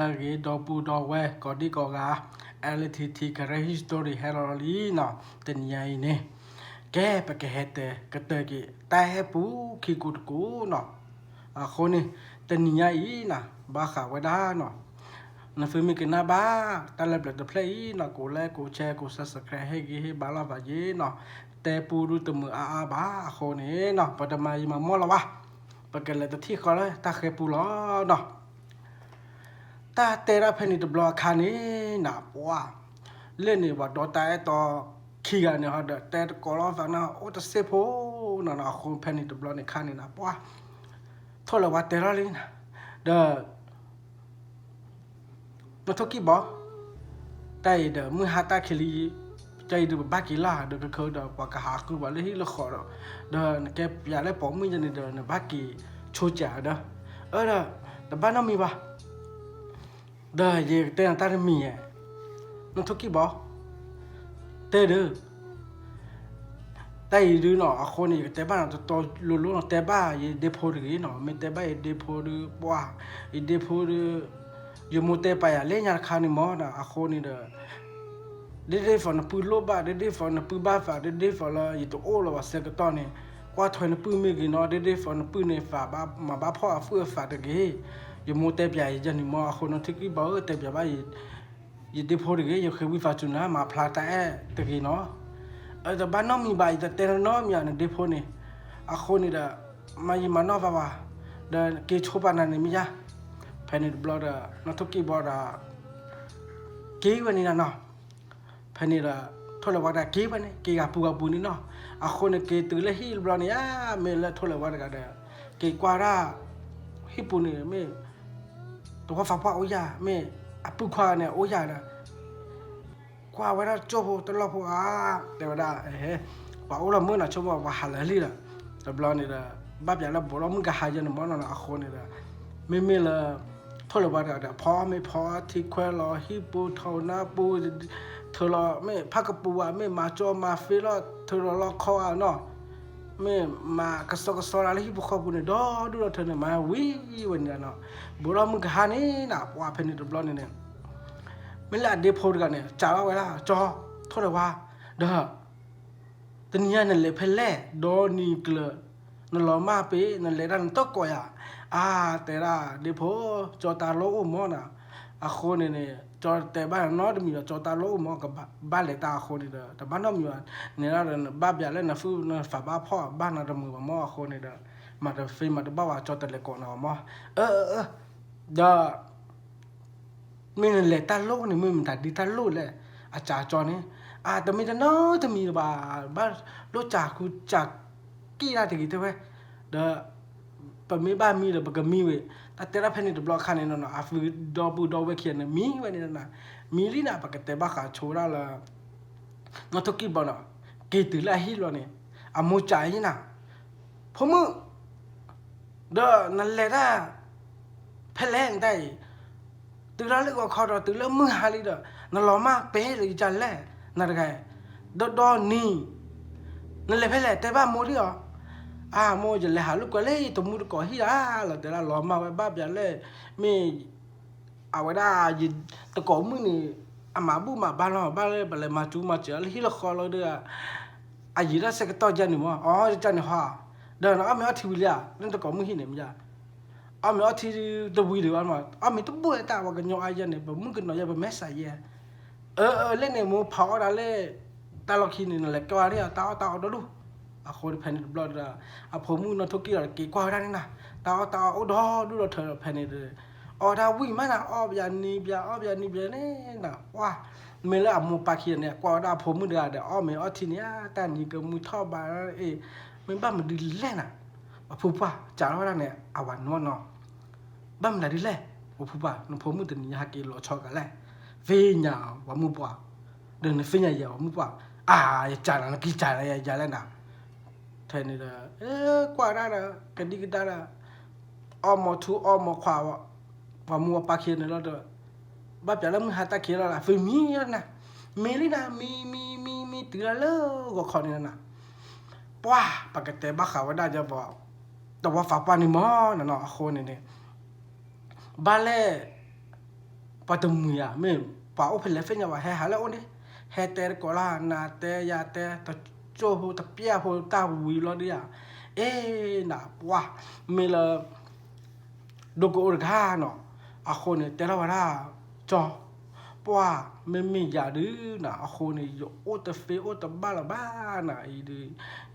ဂ့ၤ ဒီပုၢ်ဒီဝဲၢ်ကိးဒံကိးဂၤ, အဲလထံထံ Karen History ဟဲလီၤလီၤလံနီၤ, တနံၤညါအံၤန့ၣ် ကဲ ပကဟဲတဲကတၢၢ်က့ၤ တၢ်ဟဲပူခံကူတကူနီၤ. အဃိန့ၣ် တနံၤညါအံၤနီၤ ဘၣ်ဃးဝဲဒၣ်နီၤ, နသုမ့ၢ်ကနၣ်ဘၣ် တၢ်လၢပျၢၤတဖျၢၣ်အံၤနီၤ ကိး like ကိး share ကိး subscribe ဟ့ၣ်ဂံၢ်ဟ့ၣ်ဘါလီၤဘၣ်ယ့နီၤ, တဲပူဒုတမုာ်အါအါဘၣ်အဃိန့ၣ်နီၤ ပတမၤယံာ်မၤမီၢ်လီၤဘၣ်, ပကလဲၤတထံၣ်ဃီလၢတၢ်ဃဲပူလီၤနီၤ. တၢ်တဲဒၣ်ဖဲန့ၣ်တဘျီအခါန့ၣ်နၤ ပှၤ လၢန့ၣ် ပှၤဒီတၢ်အဲၣ်တီခံဂၤန့ၣ်ဟီဒီး တဲတကိးလီၤသးနၤ အိၣ်တစ့ၢ်ဖိနီၤနီၤ, အဃိဖဲန့ၣ်တဘျီန့ၣ်ခါန့ၣ်နၤ ပှၤ ထိၣ်လၢၤဝါတဲထီၣ်လံနၤ, ဒီး နီၢ်ထိၣ်ကံၢ်ဘီ တၢ်အံၤဒီး မုၢ်ဟါတၢ်ခံးလံ, တၢ်အံၤဒုးပဘၣ်က့ၤလၢ်ဒီး ကခၢဒီး ပှၤကဟးဃုပှၤလၢဟံၣ်လၢဃီဒီး, ဒီးနကဲပျးလၢပိာ်မုၣ်ယဲန့ၣ်ဒီး နဘၣ်က့ၤဆိကးဒီး, အၢဒီး တဘၣ်နီတမံၤဘၣ်, ဒီးယကတဲနၤတၢ်တမံၤဧါ, နီၢ်ထိၣ်ကံၢ်ဘီ တဲဒုး တၢ်အံၤဒုးနီၤ အဃိန့ၣ် ယကတဲဘၣ်နၤ တတီလိၤလိၤနီၤ, တဲဘၣ်ယဒ့ဖိတဂ့ၤနီၤ, မ့ၢ်တဲဘၣ်ယဒ့ဖိဒုး ပှၤ ယဒ့ဖိဒုး ယမိၢ်တဲပာ်ယၤလၢညါတခါန့ၣ်မ့ၢ်နီၤ, အဃိန့ၣ်ဒီး ဒဒ့ဖိနပုၢ်လိၣ်ဘၣ်, ဒဒ့ဖိနပုၢ်ဘၣ်သး, ဒဒ့ဖိလၢယတအိၣ်လၢၤဘၣ်ဆၢကတီၢ်န့ၣ် ကွၢ်ထွဲနပုၢ်မ့ၢ်ဂ့ၤနီၤ, ဒဒ့ဖိနပုၢ်န့ၣ် သးဘၣ်မၤဘၣ်ဖှီၣ်အသူၣ်အသးတဂ့ၤ, ယမိၢ်တဲပာ်ယၤယဲန့ၣ်မ့ၢ်, အဃိနီၢ်ထိၣ်ကံၢ်ဘီဧၢ တဲပာ်ဘၣ် ယဒ့ဖိတဂ့ၤ, ယဃ့ဝံသးစူၤနၤ မၤဖျါတၢ်အဲၣ်တဂ့ၤနီၤ, အတဘၣ်နီတမံၤဘၣ်, ယတတဲနီတမံၤဧါ နဒ့ဖိန့ၣ်, အဃိန့ၣ်ဒီး မၤယံာ်မၤနီၢ်ဘၣ်ဘၣ်, ဒီးက့ၤဆိပာ်နၤန့ၣ်မ့ၢ်ယါ, ဖဲန့ၣ်တဘျီဒီး နီၢ်ထိၣ်ကံၢ်ဘီဒီး က့ၤဝဲန့ၣ်နၤနီၤ, ဖဲန့ၣ်ဒီး ထိၣ်လၢၤဝါတဂၤက့ၤဝဲန့ၣ် က့ၤဂၤပူၤဂၤပူၤန့ၣ်နီၤ, အဃိန့ၣ်က့ၤတုၤလၢဟံၣ်တဘျီန့ၣ်ဧါ, မ့ၢ်လၢထိၣ်လၢၤဝါတဂၤဒီး က့ၤကွၢ်ဒၣ် ဟံၣ်ပူၤန့ၣ်မ့ၢ် သဝီသးပှၢ်အိၣ်ယၤ, မ့ၢ်အပုၢ်ခွါန့ၣ်အိၣ်ယၤဒီး ကွၢ်ဝဲဒၣ်ကၠိဖိတလီၢ်ဖိဧါ, တဲဝဲဒၣ် ပှၤအိၣ်လီၤမုၢ်နီၤ ဆိကမိၣ်ပှၤဟးလၢာ်လံဒီး, တဘျီန့ၣ်ဒီး ဘၣ်ပျးလၢဘူးထီၣ်မုၢ်ကဟါယဲန့ၣ်မ့ၢ်နီၤ, အဃိန့ၣ်ဒီး မ့မ့ၢ်လၢ ထိၣ်လၢၤဝါတဂၤဒီး ဖီမ့ၢ်ဖီထံခွဲးလီၤဟံၣ်ပူၤ ထိးနၢ်ပူၤ ထုးလီၤ မ့ၢ်ဖးကပူၤဧါ, မ့ၢ်မၤကၠီမၤသ့လီၤ ထုးလီၤလီခီဧါနီၤ, မ့ၢ်မၤကစီကစီဒၣ်လၢဟံၣ်ဖိဃီပူၤန့ၣ် ဒီဒူၣ်ဒီထၢန့ၣ် မၤဝံၤဝဲန့ၣ်နီၤ, ဘူးထီၣ်မုၢ်ကဟါန့ၣ်နၤ ပှၤဖဲန့ၣ်တဘျီန့ၣ်န့ၣ် မ့ၢ်လၢအဒ့ဖိတဂၤန့ၣ် စံးထီၣ်ဝဲဒၣ် ကၠီ ထိၣ်လၢၤဝါ ဒီး တနံၤညါနလဲၤဖဲလဲၣ် ဒီနံၤကျၢၤ နလီၤမၢ်ပ့ၤ နလဲၤတၢ်နတကိးယၤ, အါ တဲဒၣ်ဒ့ဖိ ကၠီတၢ်လိၣ်အိၣ်မ့ၢ်နီၤ, အဃိန့ၣ်န့ၣ် ကၠီတဲဘၣ်နီတမံၤဒီး ကၠီတၢ်လိၣ်အိၣ်မ့ၢ် ကဘၣ်လဲၤတၢ်အဃိန့ၣ်ဒီး တဘၣ်နီတမံၤဘၣ်, န့ၣ်ဒၣ်ဒီးနဘၣ်ပျးလၢနသူၣ်နသးဘၣ်ဖှီၣ်ဘၣ်နၤတမုာ်ဘၣ်မ့ၢ်အဃိန့ၣ်ဒီး မၤတသ့မၤတဘၣ်ဘၣ် ကၠီတလဲၤကိးနၤဘၣ်မ့ၢ်, အၢ အၢ အၢ ဒီး မ့ၢ်နလဲၤတၢ်လိၣ်န့ၣ် မ့ၢ်မတၤဒ်တၢ်လိၣ်လဲၣ်, အစံးကၠီန့ၣ်, အါ တမ့ၢ်တနီတမံၤဘၣ်, ဘၣ်လိၣ်စၢ်ဃုစၢ်က့ၣ်တၢ်တဂ့ၤတဲဝဲ, ဒီး ပမ့ၢ်ဘၣ်မံဒီး ပကမံဝဲ, တၢ်တဲဒၣ်ဖဲန့ၣ်တဘျီအခါန့ၣ်နီၤ အသုဒီပုၢ်ဒီဝဲၢ်ခံဂၤန့ၣ် မံဝဲန့ၣ်နၤ, မံလံနၤ ပကတဲဘၣ်ဃးဆိဝဲဒၣ်လၢ နီၢ်ထိၣ်ကံၢ်ဘီနီၤ, က့ၤတုၤလၢအဟံၣ်တဘျီန့ၣ် အမိၢ်စံးယဲနၤ, ဖိမုၣ် ဒီးနလဲၤတၢ် ဖဲလဲၣ်နတၢ်အံၤ, တုၤလၢလၢဂီၤခီဒီး တုၤလၢမုၢ်ဟါလံဒီး နလီၤမၢ်ပဲဒီးယကလဲၣ် နတဂၤအံၤ, ဒီဒီနံၤ နလဲၤဖဲလဲၣ် တဲဘၣ်မိၢ်ဒံးအီၤ, အါ မိၢ် ယလဲၤဟးလိာ်ကွဲလၢယတမူတကိးဟံၣ်ဧါ, လီၤတဲဒၣ်လီၤမၢ်ဝဲဘၣ်ပျးလၢ မ့ၢ် အဝဲဒၣ်ယတကိးမုၣ်န့ၣ် အမၤဘူၣ်မၤဘါလီၤ ဘၣ်လၢပလဲၤမၤကူမၤစၢၤလၢဟံၣ်လၢဃီလီၤဒီး အယံာ်တၢ်ဆၢကတီၢ်ယဲန့ၣ်မ့ၢ် အီ ယကန့ၣ်ဟီဧါ, ဒီးနအီၣ်မ့ၤအီထံဝံၤလံဧါ လၢနတကိးမုၣ်ဟံၣ်န့ၣ်မ့ၢ်ဧါ, အီၣ်မ့ၤအီထံတဝံၤဒံးဘၣ်မ့ၢ် အီၣ်မ့ၤတဘၣ်တၢ် ပှၤကညီအါယဲန့ၣ် ပမုၣ်ကနီၤယဲ ပမဲာ်ဆှးယဲ, အၢ အၢ လၢန့ၣ် မိၢ်ဖးအီၣ်ဒၣ်လၢ တၢ်လီၢ်ခံန့ၣ် နလဲၤကဲဝဲဒၣ်တၢ်အီၣ်တၢ်အီဒီဒူၣ်, အဃိဖဲန့ၣ်တဘျီဒီး အဖိမုၣ်နီၢ်ထိၣ်ကံၢ်ဒီးက့ၤကွၢ်ဝဲဒၣ်န့ၣ်နၤ, တၢ်အီၣ်တၢ်အီအိၣ်ဒီဒူၣ်ဒီထၢဖဲန့ၣ်ဒီး အီၣ်တၢ်ဝံၤမးနၤ အီၣ်ပယၤနံၤပယၤ အီၣ်ပယၤနံၤပယၤန့ၣ်နၤ, ပှၤ မ့ၢ်လၢအမိၢ်ပၢ်ခံဂၤန့ၣ် ကွၢ်ဝဲဒၣ်အဖိမုၣ်တဂၤဒီး အီၣ်မ့ၤအီထံန့ၣ် တၢ်နံၤကမုၢ်ထီၣ်ဘးအံၤ, မ့ၢ်ဘၣ်မနုၤဒ်လဲၣ်နၤ, ပဖိခွါ စံးထီၣ်ဝဲဒၣ်န့ၣ် အဝၤနီၢ်နီၢ် ဘၣ်မနုၤဒ်လဲၣ်, ပဖိခွါ နဖိမုၣ်တနံၤညါဟဲက့ၤလီၤဆီဂၤလဲၣ်, သ့ၣ်ညါပှၤမုၣ်ပှၢ်, ဒီးနသ့ၣ်ညါယဲပှၤမုၣ်ပှၢ်, အါ ယစံးနၤ နက့ၤစံးနၤယၤလဲၣ်နၤ, ဖဲန့ၣ်ဒီး ကွၢ်ဒၣ်ဒီး ကဒံကဒါဒီး အီၣ်မ့ၤထူအီၣ်မ့ၤခွါ ပှၤမိၢ်ပၢ်ခံဂၤန့ၣ်လီၤဒီး ဘၣ်ပျးလၢမုၢ်ဟါတၢ်ခံးလီၤဒီး သုမံလီၤနၤ, မံလံနၤ မံ မံ မံ မံ တုၤလၢလၢဂီၤခီန့ၣ်နၤ, ပှၤ ပကတဲဘၣ်ဃးဝဲဒၣ်ယဲပှၤ သဝီသးပှၢ်န့ၣ်မ့ၢ်နီၤ အဃိန့ၣ်န့ၣ် ဘၣ်လဲၣ် ပှၤတမှံၤဧါ မ့ၢ်ပှၤအိၣ်ဖဲလဲၣ်သ့ၣ်ညါဘၣ် ဟဲဟးလၢအအိၣ်န့ၣ်, ဟဲတဲတကိးလၢ နၤတဲယၤတဲ တကၠိၢ်ဖိတပျၢ်ဖိတၢ်ဝံၤလီၤဒုယၤ, အ့ နပှၢ် မ့ၢ်လၢ ဒိကအိတဂၤနီၤ, အဃိန့ၣ် တဲထီၣ်ဝဲဒၣ် ကၠီ ပှၢ် မ့မ့ၢ်ယၤဒုနီၤ အဃိန့ၣ် ယအိၣ်တသ့အိၣ်တဘၣ်လၢၤဘၣ်နီၤအံၤဒု,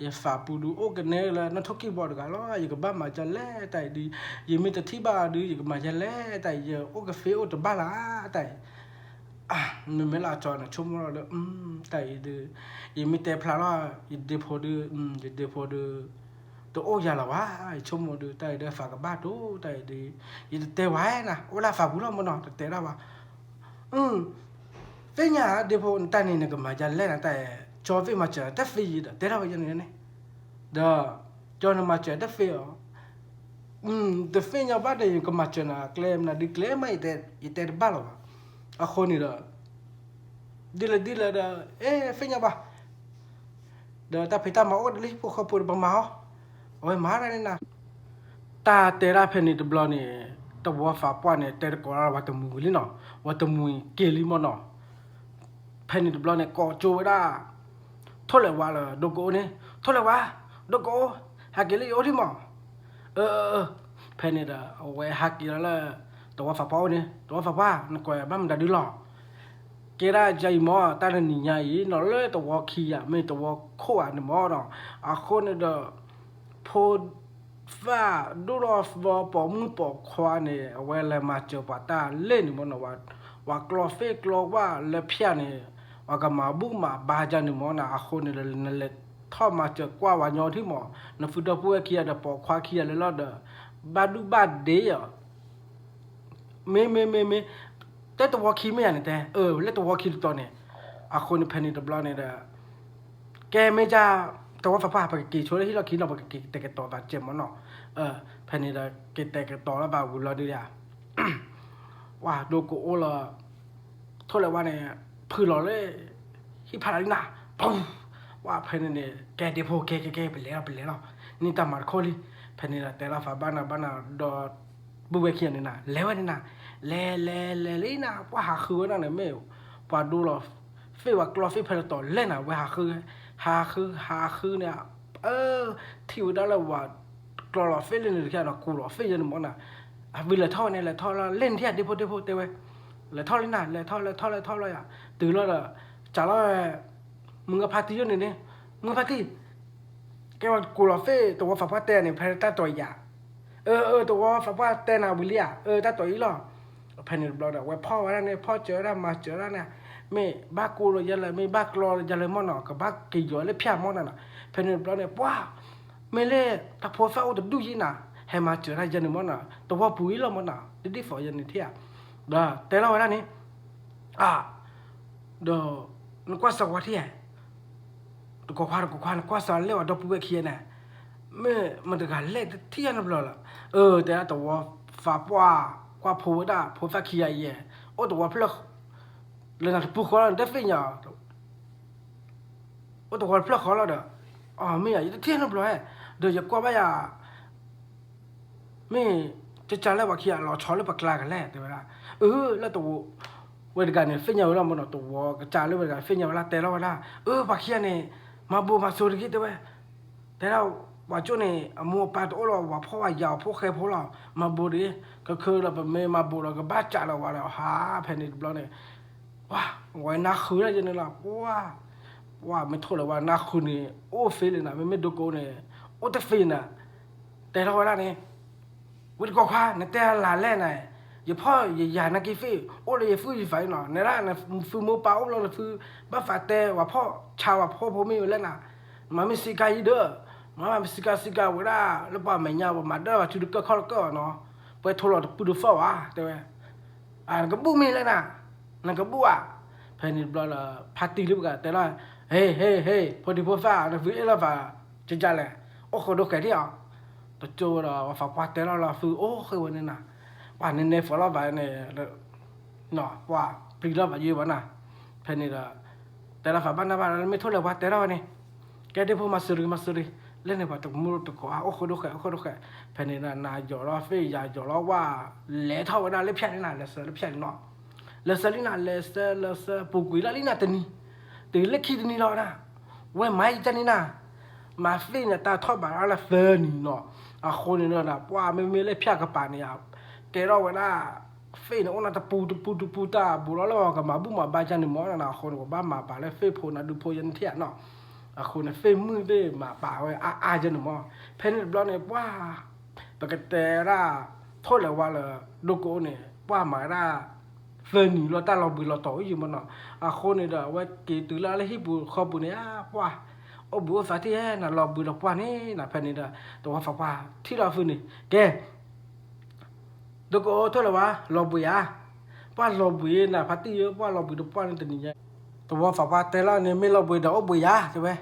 ယသးပူၤဒုအိၣ်ကနဲလၢ နီၢ်ထိၣ်ကံၢ်ဘီတဂၤလီၤ ယကဘၣ်မၤဒ်လဲၣ်တၢ်အံၤဒု, ယမ့ၢ်တထံၣ်ဘၣ်အီၤဒု ယကမၤဒ်လဲၣ်တၢ်အံၤ ယအိၣ်ကသ့အိၣ်တဘၣ်လၢၤတၢ်အံၤ, မ့မ့ၢ်လၢအကၠီန့ၣ် ဆိကမိၣ်လီၤလၢ တၢ်အံၤဒု, ယမ့ၢ်တဲဖျါလီၤ ယဒ့ဖိဒု, ယဒ့ဖိဒု တအိၣ်ယၤလၢၤဘၣ်, ယဆိကမိၣ်ဒု တၢ်အံၤဒု သးကဘၣ်ဒိတၢ်အံၤဒု, ယတတဲဝဲနၤ အိၣ်လၢသးပူၤလီၤမနီၤ တတဲဒၣ်ဘၣ်, သ့ၣ်ညါဒ့ဖိ နတၢ်န့ၣ် နကမၤဒ်လဲၣ်နၤတၢ်အံၤ, ကၠီသ့ၣ်မၤစၢၤတသ့ယံၤဒီး တဲထီၣ်ဝဲယၤန့ၣ်န့ၣ်, ဒီး ကၠီနမၤစၢၤတသ့အီၤ တသ့ၣ်ညါဘၣ်ဒီး ယကမၤစၢၤနၤကျဲမနုၤဒုကျဲမး ယတဲတဘၣ်လၢၤဘၣ်, အဃိန့ၣ်ဒီး ဒ်လဲၣ်ဒ်လဲၣ်ဒီး အဲ သ့ၣ်ညါဘၣ်, ဒီးတၢ်ဖံးတၢ်မၤအိၣ်ဒီးလၢဟံၣ်ဖိဃီဖိဒီးပမၤအီၤ, အဝဲမၤတၢ်န့ၣ်နၤ, တၢ်တဲဒၣ်ဖဲန့ၣ်တဘျီန့ၣ်, တဝီသးပှၢ်န့ၣ် တဲတကိးလၢပှၤတမှံၤဝံၤလံနီၤ, ပှၤတမှံၤက့ၤလံမနီၤ, ဖဲန့ၣ်တဘျီန့ၣ် ကိးကၠိဝဲဒၣ် ထိၣ်လဲၤဝါလၢဒိကအိန့ၣ်, ထိၣ်လဲၤဝါ, ဒိကအိ, ဟးက့ၤလၢယအိၣ်ထံၣ်မး, အၢ အၢ အၢ, ဖဲန့ၣ်ဒီး အဝဲဟးက့ၤလီၤလၢ တဝီသးပှၢ်အိၣ်န့ၣ်, တဝီသးပှၢ် နကွဲးဘၣ်မတၤဒုလီၤ, ကဲဒၣ်ယၤအံၤမး တၢ်တနံၤညါအံၤ နီၤလၢတဝီခံဂၤ မ့ၢ်တဝီခိၣ်ဂၤန့ၣ်မးနီၤ, အဃိန့ၣ်ဒီး ဖိ သၣ်ဒိၣ်ထီၣ်သီပိာ်မုၣ်ပိာ်ခွါန့ၣ် အဝဲလဲၤမၤစၢၤပှၤတၢ်လဲၣ်န့ၣ်မနီၤ, ပှၤကျီသ့ၣ်ကျီဝၣ်လၢဖၠၣ်န့ၣ်, ပှၤကမၤဘူၣ်မၤဘါယၤန့ၣ်မနီၤ, အဃိန့ၣ်ဒီး နလဲၤထီၣ်မၤစၢၤကွၢ်ဝဲညီထံၣ်မး, နဖုဒီပုၢ်ဝဲၢ်ခံဂၤဒီးပိာ်ခွါခံဂၤလၢလီၤဒီး ဘၣ်ဒူၣ်ဘၣ်ဒ့ဧါ မ့မ့မ့မ့, တဲတဝီခံမ့ၢ်ဧါန့ၣ်တဲ, အၢ လၢတဝီခံတတီၤန့ၣ်, အဃိန့ၣ်ဖဲန့ၣ်တဘျီန့ၣ်ဒီး ကဲမ့ၢ်ဒ် တဝီသးပှၢ် ပကက့ၤဆိလၢဟံၣ်လီၢ်ခံနီၤ ပကက့ၤတဲာ်ကတီၤသးစဲးမနီၤ, ဖဲန့ၣ်ဒီး က့ၤတဲာ်ကတီၤလၢဘၣ်ဝံၤလီၤဒုယၤ ဝါ ဒိကအိလီၤ, ထိၣ်လဲၤဝါန့ၣ် ဖုးလီၤလၢ ဟံၣ်ဖးဒၣ်လံနၤ, ပူၤ, ဝါ ဖဲန့ၣ်န့ၣ် ကဲဒ့ဖိ ကဲ ကဲ ကဲ ပလဲၤလီၤ ပလဲၤလီၤ, န့ၢ်တၢ်မၤတခီလံ, ဖဲန့ၣ်ဒီးတဲလီၤသးဘၣ်နၤဘၣ်နၤဒီး ပုၢ်ဝဲၢ်ခံဂၤန့ၣ်နၤ လဲၤဝဲန့ၣ်နၤ, လဲၤ လဲၤ လဲၤလံနၤ, ပှၤဟးဃုဝဲဒၣ်န့ၣ် မ့ၢ် ပှၤဒိလီၤ သ့ၣ်ဝဲကျီသ့ၣ်ဖဲတတီၤလဲၣ်နၤ ဝဲဟးဃု, ဟးဃု ဟးဃုန့ၣ်, အၢ ထံၣ်ဝဲဒၣ်လၢဝၤ ကျီလီၤသ့ၣ်လၢန့ၣ်တခါနီၤ ကူးလီၤသ့ၣ်ယဲန့ၣ်မနီၤ, အဝဲလဲၤထီၣ်ဝဲန့ၣ် လဲၤထီၣ်လီၤ လဲၣ်န့ၣ်ထံၣ်ဒ့ဖိဒ့ဖိတဲဝဲ, လဲၤထီၣ်လံနၤ လဲၤထီၣ် လဲၤထီၣ် လဲၤထီၣ်လီၤယၤ, တုၤလီၤဒီး စးလီၤဝဲ မုၢ်ဂၤဖါတံၢ်ယိၣ်န့ၣ်န့ၣ်, မုၢ်ဂၤဖါတံၢ် ကဲဝဲကူးလီၤသ့ၣ် တဝီသးပှၢ်တဲန့ၣ် ဖဲတၢ်တီၤယၤ, အၢ အၢ တဝီသးပှၢ်တဲနၤဝံၤလံဧါ, အၢ တၢ်တီၤအံၤလီၤ, ဖဲန့ၣ်တဘျီဒီး ဝဲဖီၣ်ဝဲဒၣ်န့ၣ် ဖီၣ်စၢၤဝဲဒၣ် မၤစၢၤဝဲဒၣ်န့ၣ်, မ့ၢ်ဘၣ်ကူးလီၤယဲလဲၣ် မ့ၢ်ဘၣ်ကျီလီၤယဲလဲၣ်မနီၤ ကဘၣ်က့ၤယီၤလၢဖၠၣ်မနီၤနၤ, ဖဲန့ၣ်တဘျီန့ၣ် ပှၤ မ့ၢ်လၢတၢ်ဖိသၣ်အိၣ်တဒူၣ်ယံနၤ, ဟဲမၤစၢၤဒၣ်ယဲန့ၣ်မနီၤ, တဝီပူၤအံၤလီၤမနီၤ, ဒ်ဒ်သိးယဲန့ၣ်ထံၣ်ဧါ, ဒီးတဲလီၤဝဲဒၣ်န့ၣ် ဒီး နကွၢ်စၢၤဝဲထံၣ်ဧါ, တကီၢ်ခွါတကီၢ်ခွါ နကွၢ်စၢၤလဲၣ်ဝဲဒီပုၢ်ဝဲၢ်ခံဂၤန့ၣ်, မ့ၢ်မတၤတဂၤလဲၣ်တထံၣ်ဧါနဘျီလီၤ, အၢ တဲဒၣ်တဝီသးပှၢ် ကွၢ်ဖိဝဲဒၣ်ဖိသၣ်ခံဂၤအံၤ, အိၣ်တဝီဖျၢၣ် လၢနၤတပူၤဃီလီၤ နတသ့ၣ်ညါ အိၣ်တဝီတဖျၢၣ်ဃီလီၤဒီး, အမ့ၢ်ယၤ ယတထံၣ်နဘျီဧါ, ဒီးယကွၢ်ဘၣ်ယၤ မ့ၢ် ကကၢ်လၢပှၤခံဂၤလီၤဆီလၢပကျါကလဲၣ် တဲဝဲဒၣ်, အၢ လၢတဝီ ဝဲတဂၤန့ၣ် သ့ၣ်ညါဝဲလီၤမနီၤ, တဝီကစၢ်လၢဝဲတဂၤ သ့ၣ်ညါဝဲလီၤ တဲလီၤဝဲဒၣ်, အၢ ပှၤခံဂၤန့ၣ် မၤဘိးမၤစိၤတဂ့ၤ တဲဝဲ တဲဒၣ် ပှၤကၠိန့ၣ် အမိၢ်အပၢ်တအိၣ်လီၤ ဝၤဖှီၣ်ဝဲယၤအီၤဖိဃဲဖိလီၤ, မၤဘိးတဂ့ၤ, ခၢခၢဒီးပမ့ၢ်မၤဘိးဒီး ကဘၣ်စးလီၤဝဲဒီး ဟး ဖဲန့ၣ်တဘျီန့ၣ် ပှၤ ဝဲနၢ်ဃုဒၣ်ယဲန့ၣ်လီၤ, ပှၤ ပှၤမ့ၢ်ထိၣ်လီၤဝဲနၢ်ဃုန့ၣ် အိၣ်သ့လံနၤ, မ့မ့ၢ်ဒိကိန့ၣ် အိၣ်တသ့နၤ, တဲထီၣ်ဝဲဒၣ်န့ၣ် ဝံတကီၢ်ခွါ နတဲလၢ်လဲၣ်နၤ, ယဖှီၣ်ယယာ်နာ်က့သ့ၣ် အိၣ်လၢယသူၣ်ယသးအံၤနီၤ, နဒၣ်နသုမိၢ်ပၢ်အိၣ်ဘျီနသု ဘၣ်သးတဲ ပှၤဖှီၣ်ဆါပှၤဖှီၣ်ဖိမ့ၢ်ဝဲလဲၣ်နၤ, မၤမ့ၢ်စံးကါအံၤဒီး မၤမ့ၢ်စံးကါစံးကါဝဲဒၣ် လၢပှၤမဲာ်ညါ ပှၤမၤဒၢပှၤစုတကၢၢ်ခီၣ်တကၢၢ်နီၤ, ပှဲၤထိၣ်လီၤတပုၢ်တသီၣ်ဘၣ် တဲဝဲ နကဘူၣ်မ့ၢ်လဲၣ်နၤ, နကဘူၣ်ဧါ, ဖဲန့ၣ်တဘျီလၢ ဖါတံၢ်လၢပှၤတဲလီၤ, ဟ့ ဟ့ ဟ့ ဖိဒံဖိသၣ် နသုအ့ၣ်လိာ်သး ကကၢ်လဲၣ်, အိၣ်ဃိဒိၣ်ဃဲးထံၣ်အီၤ, တကၠိဝဲဒီး ပှၤသးပှၢ်တဲလီၤလီၤ သုအိၣ်ဃ့ဝဲန့ၣ်နၤ, ပှၤနနဲဖိလီၤဘၣ်န့ၣ် ပှၤပျံၤလီၤဘၣ်ယွၤဘၣ်နၤ, ဖဲန့ၣ်ဒီး တဲလီၤသးဘၣ်နၢ်ဘၣ် မ့ၢ်ထိၣ်လဲၤပှၤတဲထီၣ်ဝဲန့ၣ်, ကဲဒ့ဖိမၤစၢၤတဂ့ၤ မၤစၢၤတဂ့ၤ, လၢန့ၣ်ပှၤတကမူတကိး အိၣ်ဃိဒိၣ်ဃဲး အိၣ်ဃိဒိၣ်ဃဲး, ဖဲန့ၣ်ဒီး နၤယီၤလီၤသ့ၣ်ယၤယီၤလီၤဝၣ်, လဲၤထီၣ်ဝဲဒၣ်လၢဖၠၣ်န့ၣ်နၤ လဲၤစၢၤလၢဖၠၣ်န့ၣ်နီၤ, လဲၤဆၢလံနၤ လဲၤဆၢ လဲၤဆၢ ပူၤကွံာ်လီၤလံနၤတနံၤ, တုၤလၢခံတနံၤလီၤနၤ, ဝဲမၤအံၤတၢ်န့ၣ်နၤ, မၤသ့ၣ်န့ၣ် တၢ်ထီၣ်ဘးအါလၢသၢနံၤနီၤ, အဃိန့ၣ်ဒီး ပှၢ်မ့မ့ၢ်လၢဖၠၣ်ကပၤန့ၣ် ကဲထီၣ်ဝဲဒၣ် သ့ၣ်န့ၣ် အိၣ်နၤတပူၤတပူၤတပူၤ တၢ်ဘူးလီၤလၢကမၤဘူၣ်မၤဘါကန့ၣ်မ့ၢ်နၤ, အဃိန့ၣ် ပဘၣ်မၤပာ်လၢသ့ၣ်ဖိနၤ ဒူဖိယဲန့ၣ်ထံၣ်ဧါနီၤ, အဃိန့ၣ် သ့ၣ်မုၣ်သ့ၣ်မၤပာ်ဝဲအါအါယဲန့ၣ်မ့ၢ်, ဖဲန့ၣ်တဘျီန့ၣ် ပှၢ် ပကတဲဒၣ် ထိၣ်လဲၤဝါလၢ ဒိကအိန့ၣ် ပှၢ်မၤဝဲဒၣ် သၢနံၤလီၤ တၢ်လီၤဘှံးလီၤတီၤအိၣ်ယံၤမ့ၢ်နီၤ, အဃိန့ၣ်ဒီး အဝဲက့ၤတုၤလၢလၢဟံၣ်ပူၤဃီပူၤန့ၣ် ပှၢ် အိၣ်ဘှံးအိၣ်သါထံၣ်ဧဲနၤ လီၤဘှံးလီၤပှၢ်န့ၣ်နၤ, ဖဲန့ၣ်ဒီး သဝီသးပှၢ်ထံၣ်လီၤဖုန့ၣ် ကဲ ဒိကအိ ထိၣ်လဲၤဝါ လီၤဘှံးဧါ, ပှၢ်လီၤဘှံးနၤ ဖါတံၢ်ဧၢ ပှၢ်လီၤဘှံးတပှၢ်န့ၣ်တနံၤညါ, သဝီသးပှၢ်တဲလီၤန့ၣ် မ့ၢ်လီၤဘှံးဒီး အိၣ်ဘှံးယါ တဲဝဲ,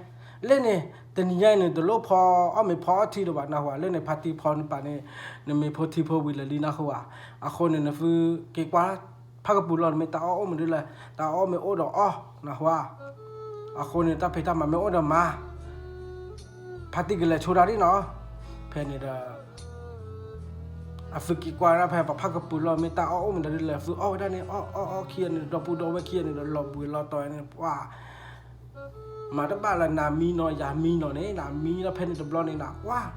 လၢန့ၣ် တနံၤညါအံၤန့ၣ် တလိၣ်ဖီအီၣ်မ့ၤဖီအီထံဒံးဘၣ် နၢ်ဟူဧါ, လၢန့ၣ် ဖါတံၢ်ဖီနပာ်န့ၣ် နမ့ၤဖိထံဖိဝံၤလၢာ်လံ နၢ်ဟူဧါ, အဃိန့ၣ် နသုက့ၤကွၢ် ဖးကပူၤလီၤ နမ့ၢ်တၢ်အီၣ်အိၣ်မ့ၢ်ဒ်လဲၣ် တၢ်အီၣ်မ့ၢ်အိၣ်ဒီးအီၣ် နၢ်ဟူဧါ, အဃိန့ၣ် တၢ်ဖံးတၢ်မၤမ့ၢ်အိၣ်ဒီးမၤ ဖါတံၢ်ကလဲၤဆိဒၣ်ဒ်နီၤ, ဖဲန့ၣ်ဒီး အသုက့ၤကွၢ်ဒၣ်ဖဲပဖးကပူၤလီၤ မ့ၢ်တၢ်အီၣ်အိၣ်မ့ၢ်ဒ်လဲၣ် သုအီၣ်ဝဲဒၣ်န့ၣ် အီၣ်အီၣ်အီၣ်ခံဂၤန့ၣ် ဒီပုၢ်ဒီဝဲၢ်ခံဂၤန့ၣ်ဒီး လီၤဘှံးလီၤတီၤန့ၣ် ပှၢ် မၤတဘၣ်လၢနၤမံနီၤ ယၤမံနီၤန့ၣ် နၤမံလီၤ ဖဲန့ၣ်တဘျီန့ၣ်နၤ ပှၢ်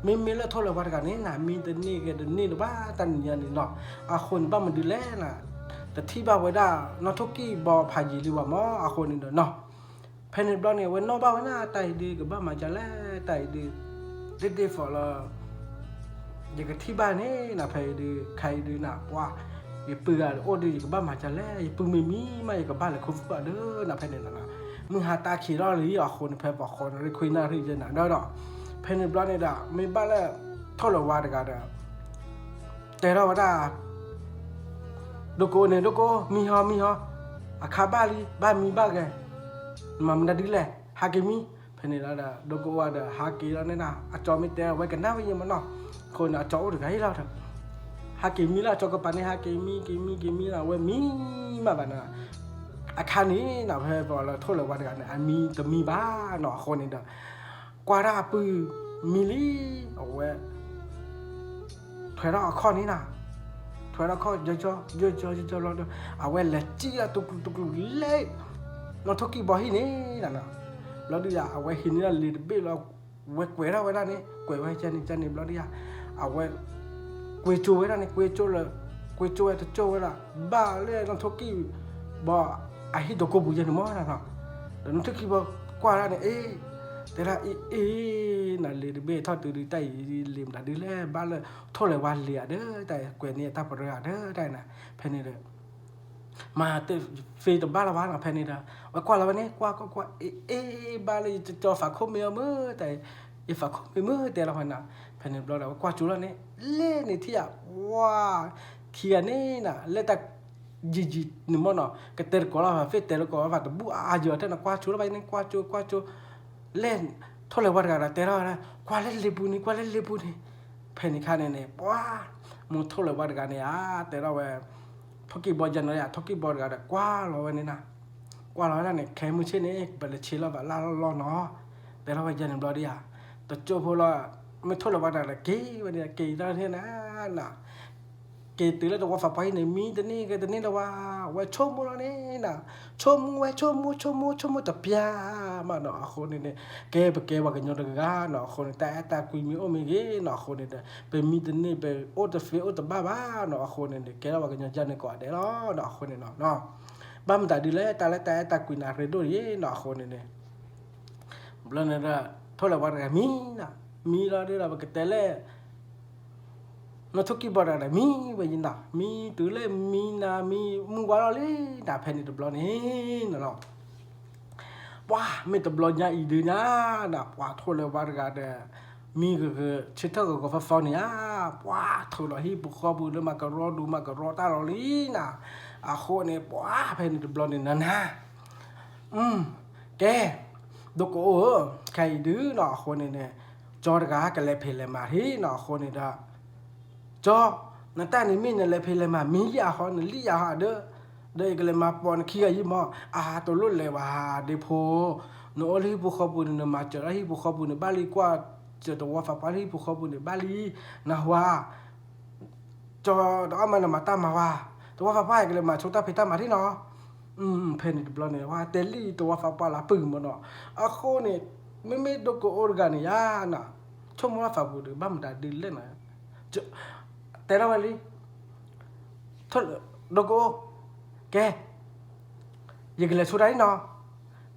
မ့မ့ၢ်လၢထိၣ်လဲၤဝါတဂၤန့ၣ် နၤမံတန့ၢ်ဂ့ၤတန့ၢ်တဘၣ် တၢ်နံၤညါန့ၣ်နီၤ, အဃိန့ၣ် ဘၣ်မနုၤလဲၣ်နၤ တထံၣ်ဘၣ်ဝဲဒၣ် နီၢ်ထိၣ်ကံၢ်ဘီဖးယံၤလံဘၣ်မး အဃိန့ၣ်ဒီးနီၤ ဖဲန့ၣ်တဘျီန့ၣ် အဝဲနီၣ်ဘၣ်ဝဲနၤ တၢ်အံၤဒုး ကဘၣ်မၤဒ်လဲၣ် တၢ်အံၤဒုး ဒ့ဒ့ၣ်ဖိးလီၤ ယကထံၣ်ဘၣ်န့ၣ်နၤ ဖဲအံၤဒုး ခါအံၤဒုးနၤ ပှၢ် ယပုၢ်ဂၤအိၣ်ဒုး ယကဘၣ်မၤဒ်လဲၣ် ယပုၢ်မ့ၢ်မံမး ယကဘၣ်လဲၤခူသူၣ်ဘၣ်ဒီးနၤ ဖဲန့ၣ်နၤ မုၢ်ဟါတၢ်ခံးထီၣ်လံ အဃိန့ၣ် ဖဲပှၤဃီနၣ်ရံၣ်ခွံနၣ်ရံၣ်ယဲနၤဒီး ဖဲန့ၣ်တဘျီန့ၣ်ဒီး မ့ၢ်ဘၣ်လၢ ထိၣ်လဲၤဝါတဂၤဒီး တဲထီၣ်ဝဲဒၣ် ဒိကအိန့ၣ် ဒိကအိ မံဟီ မံဟီ အခါဘၣ်လံ ဘၣ်မံဘၣ်ဂဲၤ မၤမနုၤဒ်လဲၣ် ဟးက့ၤမံ ဖဲန့ၣ်လီၤဒီး ဒိကအိဒီး ဟးက့ၤလီၤန့ၣ်နၤ အကၠီမ့ၢ်တဲဝဲကနၣ်ဝဲယဲမနီၤ အဃိန့ၣ် အကၠီအိၣ်တဂၤအံၤလီၤဒီး ဟးက့ၤမံလၢအကၠီကပၤန့ၣ် ဟးက့ၤမံ က့ၤမံ က့ၤမံနၤ အဝဲမံမးဘၣ်နၤ အခါန့ၣ်နၤ ဖဲပှၤလၢထိၣ်လဲၤဝါတဂၤန့ၣ် အမံတမံဘၣ်နီၤ အဃိန့ၣ်ဒီး ကွၢ်ဒၣ်အပုၢ်မံလံ အဝဲ ထွဲထီၣ်အခီၣ်န့ၣ်နၤ ထွဲထီၣ်ခီၣ် ယီယီယီယီလီၤဒီး အဝဲလဲၤစံၣ်လၢတကျူးတကျူးလဲၤ နီၢ်ထိၣ်ကံၢ်ဘီဟံၣ်န့ၣ်နၤ ဘျီဒုးယၤ အဝဲဟံးန့ၢ်လၢလံာ်တဘ့ၣ်လီၤ ဝဲကွဲးထီၣ်ဝဲဒၣ်န့ၣ် ကွဲးဝဲကဲန့ၣ်ကဲန့ၣ်ဘျီဒုးယၤ အဝဲ ကွ့ကၠိဝဲဒၣ်န့ၣ် ကွ့ကၠိလၢ ကွ့ကၠိဝဲတကၠိဝဲဒၣ် ဘၣ်လၢနီၢ်ထိၣ်ကံၢ်ဘီ အဟံၣ်ဒိကိပူၤယဲန့ၣ်မနီၤ ဒီးနီၢ်ထိၣ်ကံၢ်ဘီကွၢ်ဒၣ်န့ၣ် အ့ တဲဒၣ်အ့ အ့ နၤလံာ်တဘ့ၣ်ထီၣ်တုၤဒုးတၢ်အံၤလံာ်မတၤဒုးလဲၣ် ဘၣ်လၢထိၣ်လဲၤဝါလံာ်ဧါဒီး တၢ်ကွဲးန့ၢ်တၢ်ပရၢဧါဒီး တၢ်အံၤနၤ ဖဲန့ၣ်ဒီး မၤတသ့တဘၣ်လၢၤဘၣ်နီၤ ဖဲန့ၣ်ဒီး ဝဲကွၢ်လီၤဝဲန့ၣ် ကွၢ်ကွၢ်ကွၢ် အ့ အ့ ဘၣ်လၢယကၠီသးခိၣ်မ့ၢ်အီၤမုၢ် တၢ် ယသးခိၣ်မ့ၢ်မုၢ်တဲလီၤဝဲနၤ ဖဲန့ၣ်တဘျီဒီး ဝဲကွၢ်ကၠိလီၤန့ၣ် လဲၣ်န့ၣ်ထံၣ်ယၤ ဝါ ခံဂၤန့ၣ်နၤ လၢတၢ်ယံာ်ယံာ်န့ၣ်မနီၤ ကတဲတကိးလီၤ ဖဲတဲတကိးဘၣ်တဘူၣ်အါယီၤထဲနၤ ကွၢ်ကၠိလီၤဘၣ်န့ၣ် ကွၢ်ကၠိ ကွၢ်ကၠိ လဲၣ် ထိၣ်လဲၤဝါတဂၤဒီးတဲထီၣ်ဝဲဒၣ် ကွၢ်လၢလံာ်ပူၤန့ၣ် ကွၢ်လၢလံာ်ပူၤန့ၣ် ဖဲန့ၣ်ခါန့ၣ်န့ၣ် ပှၤ မိၢ်ထိၣ်လဲၤဝါတဂၤန့ၣ်ဧါ တဲထီၣ်ဝဲ ထိၣ်ကံၢ်ဘီယဲန့ၣ်ဧါ ထိၣ်ကံၢ်ဘီတဂၤဒီး ကွၢ်လီၤဝဲန့ၣ်နၤ ကွၢ်လီၤဝဲဒၣ်န့ၣ် ခဲမုၢ်ဆ့ၣ်န့ၣ် ပလဲၤဆ့လီၤဘၣ်လၢလီၢ်နီၤ တဲထီၣ်ဝဲယဲန့ၣ်ဘျီဒုးယၤ တကၠိဖိလီၤ မ့ၢ်ထိၣ်လဲၤဝါတဂၤဒီး က့ၤလီၤန့ၣ်နၤ က့ၤတုၤလၢတဝီသးပှၢ်ဟံၣ်န့ၣ် မံတန့ၢ်ဂ့ၤတန့ၢ်လၢၤဝဲ ဝဲဆိကမိၣ်လီၤန့ၣ်နၤ ဆိကမိၣ်ဝဲ ဆိကမိၣ် ဆိကမိၣ် ဆိကမိၣ်တပျၢ်မးနီၤ အဃိန့ၣ်န့ၣ် ကဲပကဲပှၤကညီတဂၤနီၤ အဃိန့ၣ် တၢ်အဲၣ်တၢ်ကွံမ့ၢ်အိၣ်မ့ၢ်ဂ့ၤနီၤ အဃိန့ၣ်ဒီး ပမံတန့ၢ် ပအိၣ်တသ့အိၣ်တဘၣ်ဘၣ်နီၤ အဃိန့ၣ်ဒီး ကဲထီၣ်ပှၤကညီယဲန့ၣ်ကိးဂၤဒဲးလီၤနီၤ အဃိန့ၣ်နီၤ ဘၣ်မတၤဒုးလဲၣ် တၢ်လၢတၢ်အဲၣ်တၢ်ကွံနၤရ့ဒိၣ်ယဲနီၤ အဃိန့ၣ်န့ၣ် ဘျီန့ၣ်ဒီး ထိၣ်လဲၤဝါတဂၤမံနီၤ မံလီၤဒုးဒီး ပကတဲလဲၣ် နီၢ်ထိၣ်ကံၢ်ဘီတဂၤဒီး မံဝဲယဲနီၤ မံတုၤလၢမံနၤ မံမုၢ်ဝါလီၤလံနၤ ဖဲန့ၣ်တဘျီန့ၣ်နီၤ ပှၤမ့ၢ်တဘျီညါအံၤဒုးညါနၤ ပှၤထိၣ်လဲၤဝါတဂၤဒီး မံဂၢၢ်ဂၢၢ် ဆၢထၢၣ်ဂီၤဂီၤဖီဖီန့ၣ်ဧါ ပှၤထုးလီၤဟံၣ်ပူၤဃီပူၤလၢမၤကရီဒူးမၤကရီတၢ်လီၤလံနၤ အဃိန့ၣ် ပှၤဖဲန့ၣ်တဘျီန့ၣ်နၤနၤ ကဲ ဒိကအိဧၢ ခဲအံၤဒုးနီၤ အဃိန့ၣ်န့ၣ် ကၠီတဂၤကလဲၤဖံးလဲၤမၤဟံၣ်နီၤ အဃိန့ၣ်ဒီး ကၠီ နတၢ်န့ၣ်မ့ၢ်နလဲၤဖံးလဲၤမၤ မံယၤဟီ နလံၣ်ယၤဟီဒီး ဒီးယကလဲၤမၤပိာ်နခံဂၤယံမီၢ် အါ တလိၣ်လဲၤဘၣ်ဒ့ဖိ နအိၣ်လၢဟံၣ်ပူၤဃီပူၤန့ၣ် နမၤစၢၤလၢဟံၣ်ပူၤဃီပူၤန့ၣ် ဘၣ်လံကွၢ်စၢၤတဝီသးပှၢ်လၢဟံၣ်ပူၤဃီပူၤန့ၣ် ဘၣ်လံ နၢ်ဟူဧါ ကၠီတအီၣ်မးနမၤတၢ်မၤဝါ သဝီဖးပှၢ် ယကလဲၤမၤဆိတၢ်ဖံးတၢ်မၤထံၣ်နီၤ. ဖဲန့ၣ်တဘျီန့ၣ် ဝဲတဲလံသဝီဖးပှၢ်လၢပုၢ်မၢ်နီၤ. အဃိန့ၣ် မ့မ့ၢ်ဒိကအိတဂၤန့ၣ်ယါနီၤ, ဆိကမိၣ်လၢဖးပူၤဒီး ဘၣ်မတၤဒုလဲၣ်နီၤ, တဲထီၣ်ဝဲလံ ဒိကအိ, ကဲ, ယကလဲၤဆိတၢ်လံနီၤ.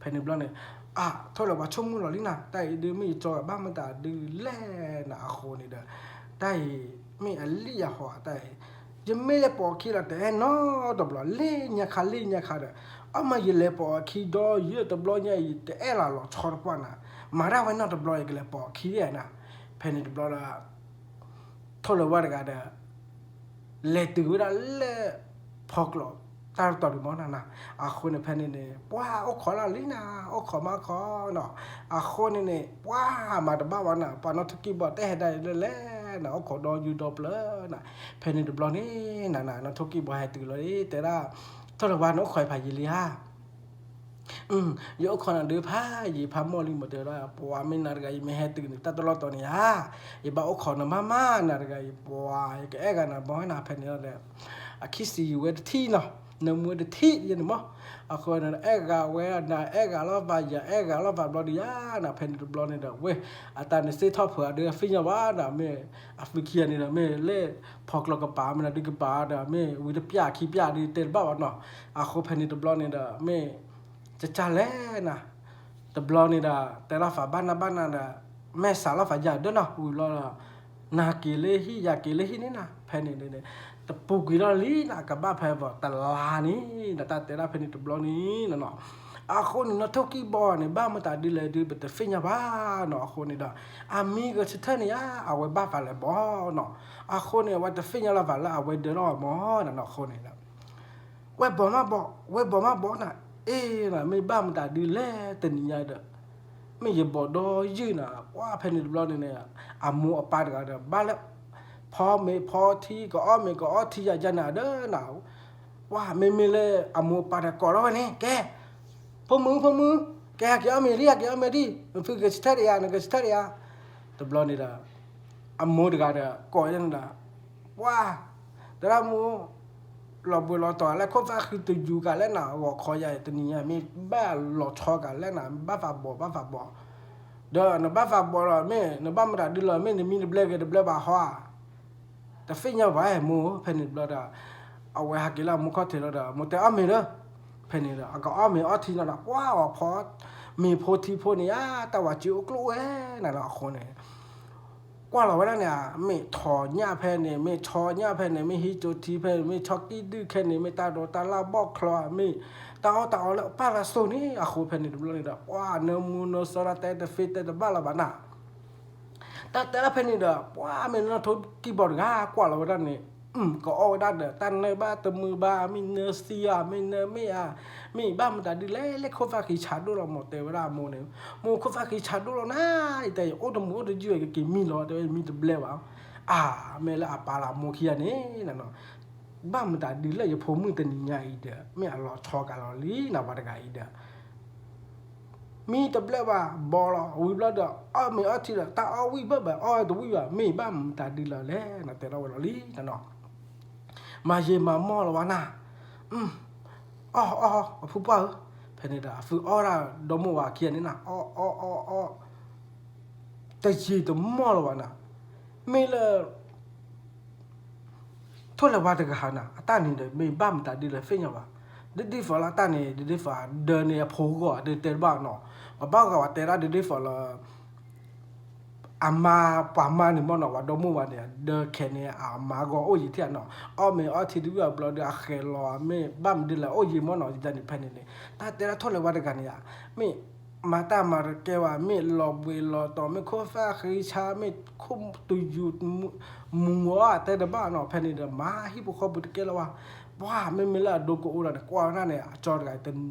ဖဲန့ၣ်တဘျီန့ၣ် အါ ထိၣ်လၢၤဝါဆိကမိၣ်လီၤလံနီၤ, တၢ်အံၤဒုးမ့ၢ်ယကၠီဂၤဘၣ်မတၤဒုလဲၣ်နီၤ. အဃိန့ၣ်ဒီး တၢ်အံၤမ့ၢ်အလံၣ်အဟီၣ်တၢ်အံၤ, ယမ့ၢ်လဲၤပိာ်အခံလီၤတအဲၣ်နီတဘျီ, လ့ၣ်ညါခါလ့ၣ်ညါခါဒီး အမ့ၢ်ယလဲၤပိာ်အခံဒီး ယတဘျီညါအံၤ တအဲၣ်လီၤလီၤဆီတပှၢ်နီၤ, မၤတၢ်ဝဲနီတဘျီ ယကလဲၤပိာ်အခံနီၤ. ဖဲန့ၣ်တဘျီဒီး ထိၣ်လၢၤဝါတဂၤဒီး လဲၤတုၤဝဲဒၣ်လၢ ဖီကျိးတၢ်တတီၤဒုးမၢ်နီၤ. အဃိန့ၣ်ဖဲန့ၣ်န့ၣ် ပှၤအိၣ်ခိးလၢလံနီၤ, အိၣ်ခိးမးခိးနီၤ. အဃိန့ၣ်န့ၣ် ပှၤမၤတဘၣ်ဝဲနီၤ, ပှၤနီၢ်ထိၣ်ကံၢ်ဘီတဲဟဲဒၣ်လၢလဲၣ်နီၤ, အိၣ်ခိးဒီးယူဒီးပျၢၤနီၤ. ဖဲန့ၣ်တဘျီန့ၣ် နီၢ်ထိၣ်ကံၢ်ဘီဟဲတုၤလီၤ တဲဒၣ် ထိၣ်လၢၤဝါ နအိၣ်ခိးဖးယံာ်လံဧါ. ယအိၣ်ခိးနၤဒုးဖးယံာ်ဖးမီၢ်လံမၢ် တဲဝဲဒၣ်, ပှၤမ့ၢ်နၤတဂၤအံၤ မ့ၢ်ဟဲတုၤန့ၣ် တၢ်တလီၢ်တီၤန့ၣ်ဧါ, ယဘၣ်အိၣ်ခိးနၤမးမး နၤတဂၤအံၤ ပှၤယကအဲၣ်ဂၤနၤဘီနၤ. ဖဲန့ၣ်ဒီး အခံစံးယံာ်ဝဲတထံၣ်နီၤ, နၢမူဝဲတထံၣ်ယဲန့ၣ်မၢ်. အဃိန့ၣ် အဲၣ်ဂၤဝဲ နၤအဲၣ်ဂၤလီၤဘၣ် ယအဲၣ်ဂၤလီၤဘၣ်ဘျီဒုးယါနီၤ. ဖဲန့ၣ်တဘျီန့ၣ်ဒီး ဝဲ အတၢ်န့ၣ်စ့ၢ်ထီၣ်ဖုးအဒုး အသ့ၣ်ညါဘၣ်နီၤ, မ့ၢ်အဖုခံဂၤန့ၣ်ဒီး မ့ၢ်လၢဖီကျိးကပၤ မ့ၢ်နၤဒုးကပၤဒီး မ့ၢ်ဝံၤတပျၢ်ခံပျၢ်ဒုးတဲတဘၣ်ဘၣ်နီၤ. အဃိဖဲန့ၣ်တဘျီန့ၣ်ဒီး မ့ၢ် ကကၢ်လဲၣ်နၤ, တဘျီန့ၣ်ဒီး တဲလီၤဖးဘၣ်နၤဘၣ်နၤဒီး မ့ၢ်စးလီၤဖးယၤဒၢနီၤ, ဝံၤဘျီဒီး နၤက့ၤလၢဟံၣ် ယၤက့ၤလၢဟံၣ်န့ၣ်နီၤ. ဖဲန့ၣ်န့ၣ် တပူၤကွံာ်လီၤလံနီၤ, ကဘၣ်ဖဲဘၣ်တလါန့ၣ်ဒီး တၢ်တဲဒၣ်ဖဲန့ၣ်တဘျီန့ၣ်နီၤ. အဃိန့ၣ် နီၢ်ထိၣ်ကံၢ်ဘီန့ၣ် ဘၣ်မတၤဒုလဲၣ်ဒုး ပတသ့ၣ်ညါဘၣ်နီၤ. အဃိန့ၣ်ဒီး အမံၤကဆၢထၢၣ်န့ၣ်ဧါ အဝဲဘၣ်ဖးလဲၣ်ဘီနီၤ. အဃိန့ၣ် အဝဲတသ့ၣ်ညါလီၤဖးလၢအဝဲဒၢးလီၤမၢ်နီၤ. အဃိန့ၣ် ဝဲဘီမးဘီ, ဝဲဘီမးဘီနၤ, အ့နၤ မ့ၢ်ဘၣ်မတၤဒုလဲၣ်တနံၤညါဒီး မ့ၢ်ယဘီဒီးယုၢ်နၤ, ပှၤဖဲန့ၣ်တဘျီန့ၣ်န့ၣ် အမိၢ်အပၢ်တဂၤဒီး ဘၣ်လၢ ဖီမ့ၤဖီထံ ကအီၣ်မ့ၤကအီထံယၤယၤနၤဒီးနၤ, ပှၤမ့မ့ၢ်လၢအမိၢ်အပၢ်တဂၤကိးထီၣ်ဝဲန့ၣ် ကဲ ဖိမုၣ် ဖိမုၣ်, ကဲ ဟဲက့ၤအီၣ်မ့ၤဒံး ဟဲက့ၤအီၣ်မ့ၤဒံး, နဖုကဆၢထၢၣ်တယၤ နကဆၢထၢၣ်တယၤ. တဘျီန့ၣ်ဒီး အမိၢ်တဂၤဒီး ကိးယဲန့ၣ်ဒီး ပှၤ သရၣ်မုၣ် လီၤဘှံးလီၤတီၤလၢခိၣ်သၣ်ဃံတယူၤကးလဲၣ်နၤ, ဂီၤခီယၤတနံၤညါ မ့ၢ်ဘၣ်လီၤဆီကးလဲၣ်နၤ, ဘၣ်ဖးဘီး ဘၣ်ဖးဘီး, ဒီးနဘၣ်ဖးဘီးဒီး မ့ၢ်နဘၣ်မတၤဒုလီၤ မ့ၢ်နမံတဘျဲၣ်ဂ့ၤတဘျဲၣ်ဘၣ်ဟီဧါ, တသ့ၣ်ညါဘၣ်မိၢ်. ဖဲန့ၣ်တဘျီဒီး အဝဲဟဲက့ၤလၢအမိၢ်ခီၣ်ထံးလီၤဒီး မိၢ်တဲအီၣ်မ့ၤလၢ ဖဲန့ၣ်ဒီး အကအီၣ်မ့ၤအီထံနီၤဒီး ပှၤ အီၣ်ဖီမ့ၤဖိထံဖိန့ၣ်ဧါ, တၢ်ဝဲစ့အိၣ်ကျိၣ်ဝဲနၤလီၤ. အဃိန့ၣ် ကွၢ်လီၤဝဲဒၣ်န့ၣ် မ့ၢ်ထိးညၣ်ဖဲန့ၣ် မ့ၢ်ဆီညၣ်ဖဲန့ၣ် မ့ၢ်ဟံးကၠိထံဖဲန့ၣ် မ့ၢ်ဆီကံၢ်ဒုၣ်ခဲန့ၣ် မ့ၢ်တၢ်ဒိးတၢ်လၢ်ဘီၣ်ချီ မ့ၢ်တၢ်အီၣ်တၢ်အီလၢပၢ်လၢစိၤန့ၣ်. အဃိဖဲန့ၣ်တဘျီန့ၣ်ဒီး ပှၤနၢမူနၢဆှီတၢ်တဲတသ့တဲတဘၣ်လၢၤဘၣ်နၤ တၢ်တဲဒၣ်ဖဲန့ၣ်ဒီး ပှၤမ့ၢ်နီၢ်ထိၣ်ကံၢ်ဘီတဂၤ ကွၢ်လီၤဝဲဒၣ်န့ၣ် ကအီၣ်ဝဲဒၣ်ဒီး တၢ်နၢဘၣ်တမုာ်ဘၣ် မ့ၢ်နၢစံဧါ မ့ၢ်နၢမ့ၢ်ဧါ မ့ၢ်ဘၣ်မတၤဒုလဲၣ် လၢခိၣ်သၣ်ဃံဆးဒိၣ်လီၤမၢ် တဲဝဲဒၣ်အမိၢ်န့ၣ်. မိၢ်ခိၣ်သၣ်ဃံဆးဒိၣ်လီၤနၤ ယတဲယအိၣ်တမုာ်အိၣ်တယုၢ် ယကက့ၤမံလီၤ တဲဝဲ ယမံတဘျဲၣ်ဘၣ်. အါ မ့ၢ်လၢအပၢ်လၢအမိၢ်ခံဂၤန့ၣ် ဘၣ်မတၤဒုလဲၣ် ယဖိမုၣ်တနံၤညါအံၤဒီး မ့ၢ်အလီၤဆီကးလီၤလံနၤ ပှၤတဂၤအံၤဒီး မံတဘျဲၣ်ဘၣ် ဘီလီၤ ဝံၤဘျီဒီး အီၣ်မ့ၤအီထံဒီး တၢ်အီၣ်ဝံၣ်ဘၣ်ဘၣ် အီၣ်တဝံၣ်ဘၣ် မ့ၢ်ဘၣ်မတၤဒုလီၤလဲၣ် နတဲထီၣ်ဝဲလီၤလံနနီၤ. မၤယံာ်မၤမီၢ်လီၤဝဲနၤ. အီၣ် အီၣ် အီၣ် အဖုပှၢ်ဧၢ. ဖဲန့ၣ်ဒီး အဖုအီၣ်ဒၣ်ဒီမိၢ်ဝၤခံဂၤန့ၣ်နၤ အီၣ် အီၣ် အီၣ် အီၣ် တယံာ်တမီၢ်လၢၤဘၣ်နၤ. မ့ၢ်လၢ ထိၣ်လဲၤဝါတဂၤဟးနၤ အတၢ်န့ၣ်ဒီး မ့ၢ်ဘၣ်မတၤဒုလဲၣ်သ့ၣ်ညါဘၣ်. ဒ်ဒ်သိးလၢအတၢ်န့ၣ် ဒ်ဒ်သိးဒၢန့ၣ်အဖိဂီၢ် ဒ်တဲတဘၣ်နီၤ. ပဘၣ်ဂၤဝဲတဲဒၣ်ဒ်ဒ်သိးလၢ အမါ ပှၤမါန့ၣ်မ့ၢ်နီၤ ဝဲဒီမိၢ်ဝၤန့ၣ် ဒၢခဲန့ၣ် အမါဂီၢ်အိၣ်ယံာ်ထံၣ်နီၤ. အီၣ်မ့ၤအီထံတဝံၣ်အဘျီဒီး အဃဲၤလီၤ မ့ၢ်ဘၣ်မတၤဒုလဲၣ် အိၣ်ယံာ်မ့ၢ်နီၤ ယတၢ်န့ၣ်ဖဲန့ၣ်န့ၣ် တၢ်တဲဒၣ်ထိၣ်လဲၤဝါတဂၤန့ၣ် မ့ၢ် မၤတၢ်မၤတကဲဝဲ မ့ၢ်လီၤဘှံးလီၤတီၤ မ့ၢ်ခိၣ်သၣ်ဃံဆါ မ့ၢ်ခိၣ်တယူၤ မူၤအီၤ တဲတဘၣ်နီၤ. ဖဲန့ၣ်ဒီး မၤဟံၣ်ဖိဃီဖိတကဲလၢၤဝဲ ပှၤမ့မ့ၢ်လၢအဒိကအိၣ်ဒီးန့ၣ် ကွၢ်ဝဲဒၣ်န့ၣ် အကၠီတဂၤ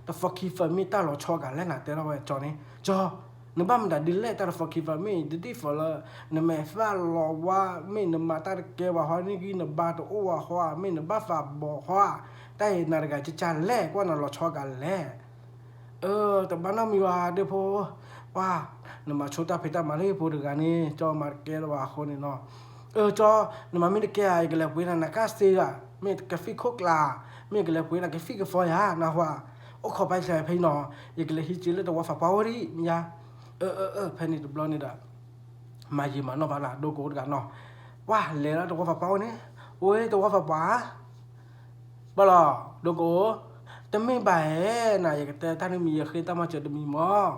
တ forty-five မ့ၢ်တၢ်လီၤဆီကးလဲၣ်နၤ တဲထီၣ်ဝဲကၠီန့ၣ် ကၠီ နဘၣ်မတၤဒုလဲၣ် တၢ်တ forty-five မ့ၢ် ဒ်ဒ်သိးလၢ နမဲာ်သၣ်လီၤဝါ မ့ၢ်နမၤတၢ်တကဲဝဲဟီ နဂံၢ်နဘါတအိၣ်ဝဲဟီ မ့ၢ်နဘၣ်သးဘီးဟီ တၢ်အံၤနၤတဂၤကကၢ်လဲၣ် ကွၢ်နလီၤဆီကးလဲၣ် အၢ တဘၣ်နီတမံၤဘၣ် ဒ့ဖိ ပှၤ နမၤဆိတၢ်ဖံးတၢ်မၤလၢဖိတဂၤန့ၣ် ကၠီမၤတကဲလၢၤဘၣ်အဃိန့ၣ်နီၤ. အၢ ကၠီ နမၤမ့ၢ်တကဲဧါ ယကလဲၤပှ့ၤနၤနကၢ်စ့ဧါ. မ့ၢ်ကဖံးခိၣ်ကျါ, မ့ၢ်ကလဲၤပှ့ၤနၤကဖံးကဖီယၤ နၢ်ဟူဧါ, အိၣ်ခိးပာ်စၢၤဖဲအံၤနီၤ, ယကလဲၤဟံးစ့လၢတဝီဖးပှၢ်အိၣ်ဒံးမ့ၢ်ယါ, အၢ အၢ အၢ ဖဲန့ၣ်တဘျီန့ၣ်ဒီး မၤယံာ်မၤနီၢ်ဘၣ်လၢဒိကအိၣ်တဂၤနီၤ, ပှၤလဲၤလၢတဝီဖးပှၢ်အိၣ်န့ၣ်, အိၣ်တဝီဖးပှၢ် ဘၣ်လီၤ, ဒိကအိၣ်, တမ့ၢ်ဘၣ်ဧါ, နၤယကတဲတၢ်နမံၤ ယဃ့တၢ်မၤစၢၤတမံၤမၢ်,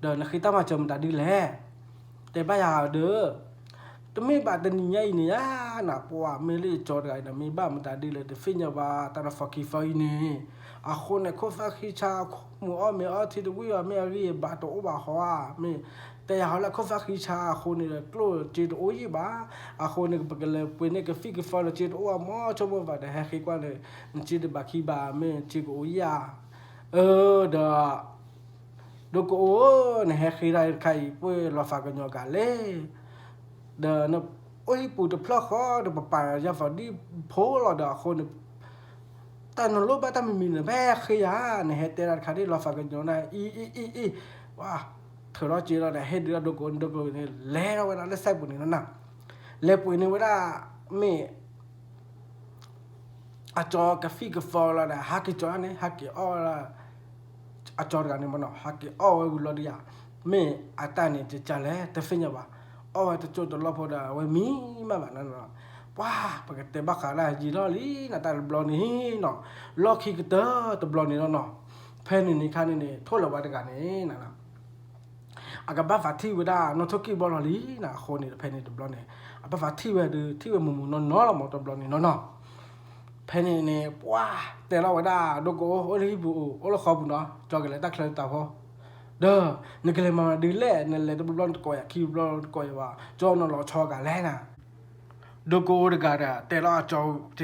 ဒီးနဃ့တၢ်မၤစၢၤမတၤဒုလဲၣ်, တဲဘၣ်ယၤဒီး, တမ့ၢ်ဘၣ်တနံၤညါအံၤန့ၣ်ဧါ, နပှၤမ့ၢ်လၢယကၠီတဂၤအံၤဒီး မ့ၢ်ဘၣ်မတၤဒုလဲၣ် တသ့ၣ်ညါဘၣ် တၢ်တဖီခံဖီအံၤန့ၣ်, အဃိန့ၣ် ခိၣ်သၣ်ဃံဆါ မုၢ်အီၣ်မ့ၤအီထံတဝံၣ်ဘၣ် မ့ၢ်အဂံၢ်အဘါတအိၣ်ဘၣ်ဟီဧါ, မ့ၢ်, တဲယၤဟီလၢခိၣ်သၣ်ဃံဆါအဃိန့ၣ်ဒီး ကျိၣ်စ့တအိၣ်ယံာ်ဘၣ်, အဃိန့ၣ် ပကလဲၤပှ့ၤန့ၢ်ကဖံးကဖီဒီးစ့တအိၣ်ဘၣ်မၢ် ဆိကမိၣ်ဘၣ်ဒီး ဟဲဃ့ကွၢ်န့ၣ်, နစ့တဘၣ်ခံဘၣ် မ့ၢ်စ့ကအိၣ်ယံာ်ဧါ, အၢ ဒီး ဒိကအိၣ်ဧၢ, နဟဲဃ့တၢ်တခါအံၤ ပှဲၤလီၤဖးကညီၤကလဲၣ်, ဒီးနအိၣ်ဟံၣ်ပူၤတဖျၢၣ်ဃီ ဒီးပပာ်ယၢ်ဖီဒံဖိလီၤဒီးအဃိန့ၣ်, တၢ်နလိၣ်ဘၣ်တၢ်မံၤမံၤန့ၣ် ဖဲဃ့ယၤ, နဟဲတဲတၢ်တခါဒ်လီၤဖးကညီၤန့ၣ် အံၤ အံၤ အံၤ အံၤ, ဝါ, ထုးထီၣ်စ့လီၤဒီး ဟ့ၣ်ဒုးဒီးဒိကအိၣ်န့ၣ် ဒိကအိၣ်န့ၣ် လဲၤထီၣ်ဝဲဒၣ်လၢစဲပူၤန့ၣ်လီၤနၤ, လဲၤပှ့ၤန့ၢ်ဝဲဒၣ်, မ့ၢ် အကၠီကဖံးကဖီလီၤဒီး ဟးက့ၤကၠီန့ၣ် ဟးက့ၤအီၣ်ဝဲဒၣ်, အကၠီတဂၤန့ၣ်မနီၤ ဟးက့ၤအီၣ်ဝဲဝံၤလီၤဒုးယၤ, မ့ၢ်အတၢ်န့ၣ် ကကလဲၣ် တသ့ၣ်ညါဘၣ်, အီၣ်ဝဲတကၠိၣ်တလီၢ်ဖိဒီး အဝဲမံမးဘၣ်နီၤ, ပှၤ ပကတဲဘၣ်ဃးဒၣ်ယံာ်ထီၣ်လံနၤ တၢ်တဘျီန့ၣ်နီၤ, လီၢ်ခံကတၢၢ်တဘျီန့ၣ်လီၤနီၤ, ဖဲန့ၣ်န့ၣ်ခါန့ၣ်န့ၣ် ထိၣ်လဲၤဝါတဂၤန့ၣ် အကဘၣ်သးထံၣ်ဝဲဒၣ်နီၣ်ထိၣ်ကံၢ်ဘီလီၤလံနၤ, အဃိန့ၣ် ဖဲန့ၣ်တဘျီန့ၣ် အဘၣ်သးထံၣ်ဝဲဒီး ထံၣ်ဝဲမုာ်မုာ်နီၢ်နီၢ်လီၤမးတဘျီန့ၣ်နီၤနီၤ, ဖဲန့ၣ်န့ၣ် ပှၤတဲလီၤဝဲဒၣ် ဒိကအိၣ် အိၣ်လၢဟံၣ်ပူၤ အိၣ်လၢဃီပူၤနီၤ ကၠီကလဲၤတၢ်ချၢတၢ်ဖီ, ဒီး နကလဲၤမၤမနုၤဒ်လဲၣ် နလဲၤတဘျီဘျီတကိးယၤ ခံဘျီတကိးယၤဘၣ် ကၠီနီၤလီၤဆီဂၤလဲၣ်နၤ ဒိကအိၣ်တဂၤဒီး တဲလီၤအကၠီကကန့ၣ်ဘျီဒီး အကၠီတဲ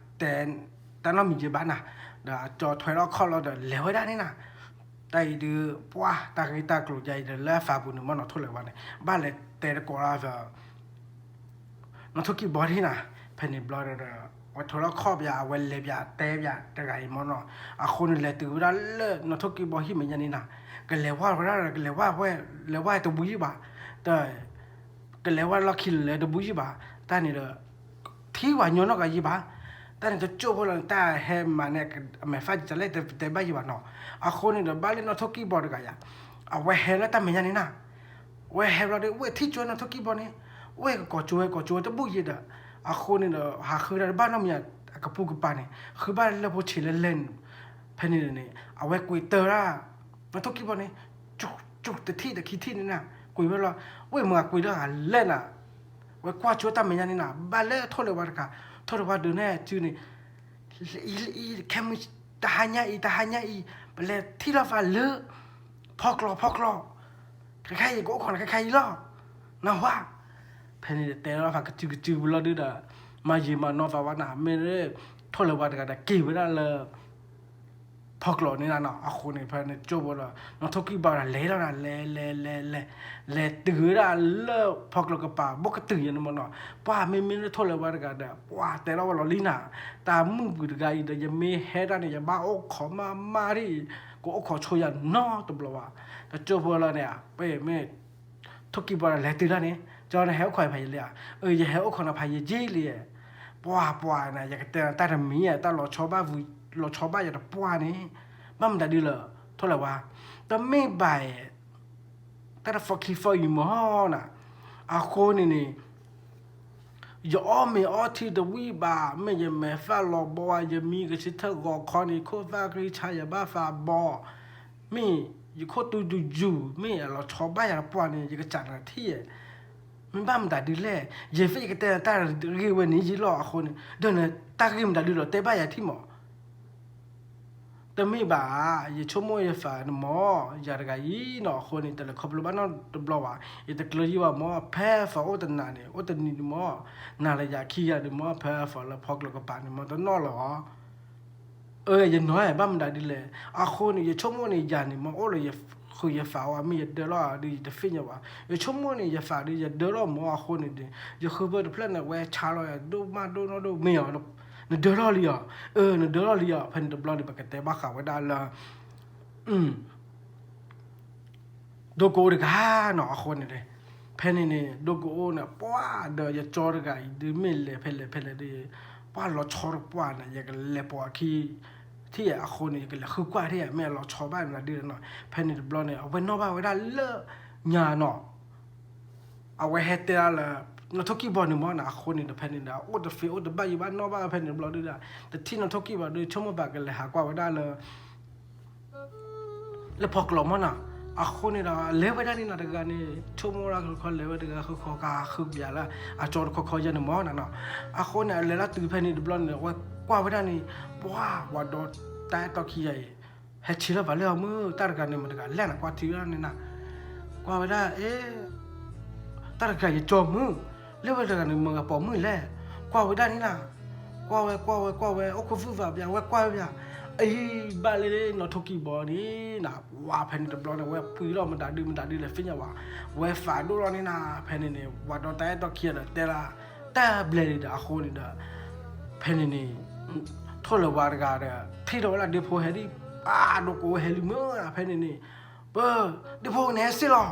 တဲ တၢ်နီတမံၤယဲဘၣ်နၤ, ဒီးအကၠီထွဲလီၤခီၣ်လီၤဒီး လဲၤဝဲဒၣ်န့ၣ်နၤ, တၢ်အံၤဒုး ပှၤ တၢ်ဂ့ၢ်တၢ်ကျိၤယါအံၤဒီး လၢအသးပူၤန့ၣ် မ့ၢ်နီၣ်ထိၣ်လဲၤဝါန့ၣ် ဘၣ်လဲၤတဲတကိးလၢ နီၣ်ထိၣ်ကံၢ်ဘီဒၣ်နၤ, ဖဲန့ၣ်ဘျီဒီး အဝဲထွဲလီၤခီၣ်ပယၤ အဝဲလဲၤပယၤတဲပယၤတဂၤအံၤမ့ၢ်နီၣ်, အဃိန့ၣ်လဲၤတုၤဝဲဒၣ်လၢနီၣ်ထိၣ်ကံၢ်ဘီဟံၣ်မဲာ်ညါန့ၣ်နၤ, ကလဲၤဝဲဝဲဒၣ်ဒီး ကလဲၤဝဲ လဲၤဝဲတဘူးယံာ်ဘၣ်, တ ကလဲၤဝဲလီၢ်ခံလဲၤတဘူးယံာ်ဘၣ်, တၢ်န့ၣ်ဒီး ထံဝဲညီနီၢ်ကယံာ်ဘၣ်, တၢ်န့ၣ်တကၠိၢ်ဖိလီၤန့ၣ် တၢ်ဟဲမၤန့ၣ် အမဲာ်သၣ်ကလဲၣ် တတဲဘၣ်ယံာ်ဘၣ်နီၣ်, အဃိန့ၣ်ဒီး ဘၣ်လၢနီၣ်ထိၣ်ကံၢ်ဘီတဂၤယၤ, အဝဲဟဲလၢတၢ်မဲာ်ညါန့ၣ်နၤ, ဝဲဟဲဘျီဒီး ဝဲထံၣ်ကၠိနီၣ်ထိၣ်ကံၢ်ဘီန့ၣ်, ဝဲကကိးကၠိဝဲ ကိးကၠိဝဲတဘူးယံာ်ဒီး, အဃိန့ၣ်ဒီး ဟးဃုတၢ်တဘၣ်နီတမံၤ အကပုၢ်ကပၤန့ၣ် ဃုဘၣ်လၢဖိဆံးလၢလဲၣ်န့ၣ်, ဖဲန့ၣ်န့ၣ် အဝဲကွံာ်တၢ်ဒၣ် နီၣ်ထိၣ်ကံၢ်ဘီန့ၣ်, ကၠူၣ် တထံၣ်တခံထံၣ်န့ၣ်နၤ, ကွံာ်ဝဲလီၤ, ဝဲမၤကွံာ်လၢဂၤလဲၣ်နၤ, ဝဲကွၢ်ကၠိတၢ်မဲာ်ညါန့ၣ်နၤ, ဘၣ်လၢထိၣ်လဲၤဝါတဂၤ, ထိၣ်လဲၤဝါဒုးနဲၣ်စုန့ၣ် လၢအံၤလၢအံၤ ခဲမုၢ် တဟါညါအံၤ တဟါညါအံၤ ပလဲၤထံၣ်လိာ်သးလၢ ဖီကျိၤဖီကျိၤ, ခဲခါအံၤ ကအိၣ်ခိးနၤခဲခါအံၤလီၤ, နၢ်ဟူဧါ, ဖဲန့ၣ်တဲလိာ်သးကစုကစုပူၤလီၤဒုးဒီး, မၤယံာ်မၤနီၢ်သးဝဲနၤ မ့ၢ်လၢ ထိၣ်လဲၤဝါတဂၤဒီးက့ၤဝဲဒၣ်လၢ ဖီကျိၤန့ၣ်နၤနီၣ်, အဃိန့ၣ် ဖဲန့ၣ်ကၠိဖိဒီး နီၣ်ထိၣ်ကံၢ်ဘီဒီးလဲၤလီၤနၤ လဲၤ လဲၤ လဲၤ လဲၤ လဲၤတုၤဝဲဒၣ်လၢဖီကျိၤကပၤ ဘူးကတုၤယဲန့ၣ်မ့ၢ်နီၣ်, ပှၤမ့မ့ၢ်လၢထိၣ်လဲၤဝါတဂၤဒီး ပှၤတဲလီၤဝဲလီၤလံနၤ, တၢ်မုၢ်ပှံၤတဂၤအံၤဒီး ယမ့ၢ်ဟဲတၢ်န့ၣ် ယဘၣ်အိၣ်ခိးမးမးဒ်အံၤ, ကအိၣ်ခိးဆိယၤနီတဘျီဘၣ်, ဒီးကၠိဖိလီၤန့ၣ် ပမ့ၢ် ထိၣ်ကံၢ်ဘီဒီးလဲၤတုၤလီၤန့ၣ် ကၠီန့ၣ်ဟဲအိၣ်ခိးဖးယံာ်လံဧါ, အၢ ယဟဲအိၣ်ခိးနၤဖးယံာ်က့လံ, ပှၤပှၤနၤ ယကတဲနၤတၢ်တမံၤဧါ တၢ်လီၤဆီဘၣ်ဝံၤ လီၤဆီဘၣ်ယၤတပှၢ်န့ၣ်, ဘၣ်မတၤဒုလၢ ထိၣ်လဲၤဝါ, တမ့ၢ်ဘၣ် တၢ်တဖီခံဖီအံၤမ့ၢ်နၤ, အဃိန့ၣ်န့ၣ် ယအီၣ်မ့ၤအီထံတဝံၣ်ဘၣ်, မ့ၢ်ယမဲာ်သၣ်လီၤဘီဧါ, ယမံကဆ့ထၢၣ်ဂီၤခီန့ၣ် ခိၣ်သၣ်ဃံဆါယဘၣ်သးဘီ, မ့ၢ်ယခိၣ်တူဒူယူၤ, မ့ၢ်ယလီၤဆီဘၣ်ယၤတပှၢ်န့ၣ် ယကစးနၤထံၣ်ဧါ, မ့ၢ်ဘၣ်မတၤဒုလဲၣ်, ယဲဖဲယကတဲနၤတၢ်ဂ့ၢ်ဝဲန့ၣ်ယံာ်လီၤအဃိန့ၣ်, ဒီးနတၢ်ဂ့ၢ်မတၤဒုလီၤတဲဘၣ်ယၤထံၣ်မး တမ့ၢ်ဘၣ်, ယဆိကမိၣ်ယသးန့ၣ်မး, ယၤတဂၤအံၤနီၣ် အဃိန့ၣ် တလဲၤခီဖျိဘၣ်နီတဘျီဘၣ်, ယတကျၢၤယံာ်ဘၣ်မး, ဖဲသးအိၣ်တနၤန့ၣ် အိၣ်တနံၤန့ၣ်မး, နၤလၢယၤခံဂၤန့ၣ်မး, ဖဲသးလၢဖီကျိၤကပၤန့ၣ်မး တနီၣ်လၢၤအီၤ အၢ ယနီၢ်ဘၣ်မတၤဒ်လဲၣ်, အဃိန့ၣ် ယဆိကမိၣ်န့ၣ် ယၤန့ၣ်မး အိၣ်လၢယဃုာ်ယသးအီၤ မ့ၢ်ယဒၢလီၤဒုး ယတသ့ၣ်ညါဘၣ်, ယဆိကမိၣ်န့ၣ် ယသးဒုး ယဒၢလီၤမး အဃိန့ၣ်ဒီး ယဃုဖၢတဖျၢၣ်န့ၣ် ဝဲဆါလီၤယၤ ဒိၣ်မးဒိၣ်နီၢ်ဒိၣ်မ့ၢ်အီၤ, နဒၢလီၤလံဧါ, အၢ နဒၢလီၤလံဧါ, ဖဲန့ၣ်တဘျီန့ၣ် ပကတဲဘၣ်ဃးဝဲဒၣ်လၢ ဒိကအိၣ်တဂၤနီၣ် အဃိန့ၣ် ဖဲန့ၣ်န့ၣ် ဒိကအိၣ်န့ၣ် ပှၢ်ဒီးယကၠီတဂၤအံၤ ဒုးမ့ၢ်လဲၤဖဲလဲၣ်ဖဲလဲၣ်ဒီး ပှၢ်လီၤဆီတပှၢ်န့ၣ် ယကလဲၤပိာ်အခံ ထံၣ်အဃိန့ၣ် ယကလဲၤဃုကွၢ်ထံၣ် မ့ၢ်အလီၤဆီဘၣ်နၤဒုးနီၤ. ဖဲန့ၣ်တဘျီန့ၣ် အဝဲနီၣ်ဘၣ်ဝဲဒၣ်လၢညါနီၤ အဝဲဟဲတဲဒၣ်လၢ နီၣ်ထိၣ်ကံၢ်ဘီန့ၣ်မ့ၢ်နၤ အဃိန့ၣ်ဒီး ဖဲန့ၣ်ဒီး အိၣ်တသ့အိၣ်တဘၣ်ယဘၣ်နီၣ်ဘၣ်ဖဲန့ၣ်တဘျီဒုးဒီး တထံၣ်နီၣ်ထိၣ်ကံၢ်ဘီဒီး ဆိကမိၣ်ဘၣ်ကလဲၤဟးကွၢ်ဝဲဒၣ်လၢ လၢဖီကျိးမ့ၢ်နီၤ. အဃိန့ၣ်ဒီး လဲၤဝဲဒၣ်န့ၣ်နၤတဂၤန့ၣ် ဆိကမိၣ်ဝဲဒၣ်ခီခီ လဲၤဝဲတဂၤဃုခီကဃုပျးလၢ အကၠီတခီခီယဲန့ၣ်မ့ၢ်နၤနီၤ. အဃိန့ၣ် အလဲၤလၢတုၤဖဲန့ၣ်တဘျီန့ၣ် အဝဲကွၢ်ဝဲဒၣ်န့ၣ် ပှၢ်ဝၤဒီးတၢ်အဲၣ်တီခံဂၤအံၤ ဟဲဆ့လီၤပာ်လၢအမုၢ် တၢ်တဂၤန့ၣ်မတၤတဂၤလဲၣ်နၤ ကွၢ်ထံဝဲဒၣ်န့ၣ်နၤ ကွၢ်ဝဲဒၣ် အ့ တၢ်တဂၤယကၠီမုၢ် လၢဝဲတဂၤန့ၣ် မတၤတဂၤပိာ်မုၣ်လဲၣ် ကွၢ်ဝဲဒၣ်န့ၣ်နၤ ကွၢ်ဝဲ ကွၢ်ဝဲ ကွၢ်ဝဲ အိၣ်ခိးဖုၣ်သးပျး ဝဲကွၢ်ဝဲပျး အံၤဘၣ်လၢနီၣ်ထိၣ်ကံၢ်ဘီန့ၣ်နၤ ဝၤဖဲန့ၣ်တဘျီန့ၣ် ဝဲပှံၤလီၤမတၤဒုး မတၤဒုးလဲၤသ့ၣ်ညါဝဲ ဝဲသးဒိၣ်လီၤန့ၣ်နၤ ဖဲန့ၣ်န့ၣ် ဝၤဒီးတၢ်အဲၣ်တီခံဂၤဒီးတဲလၢ တၢ်ဘျဲၣ်ဒံးဒီး အဃိန့ၣ်ဒီး ဖဲန့ၣ်န့ၣ် ထိၣ်လၢၤဝါတဂၤဒီး ထံၣ်ထီၣ်ဝဲဒၣ်ဒ့ဖိဟဲဒံး ပၢ်ဒိကအိၣ်ဟဲလံမုၢ်နၤ ဖဲန့ၣ်န့ၣ် ပၢ် ဒ့ဖိန့ၣ်ဟဲစ့ၢ်လီၤ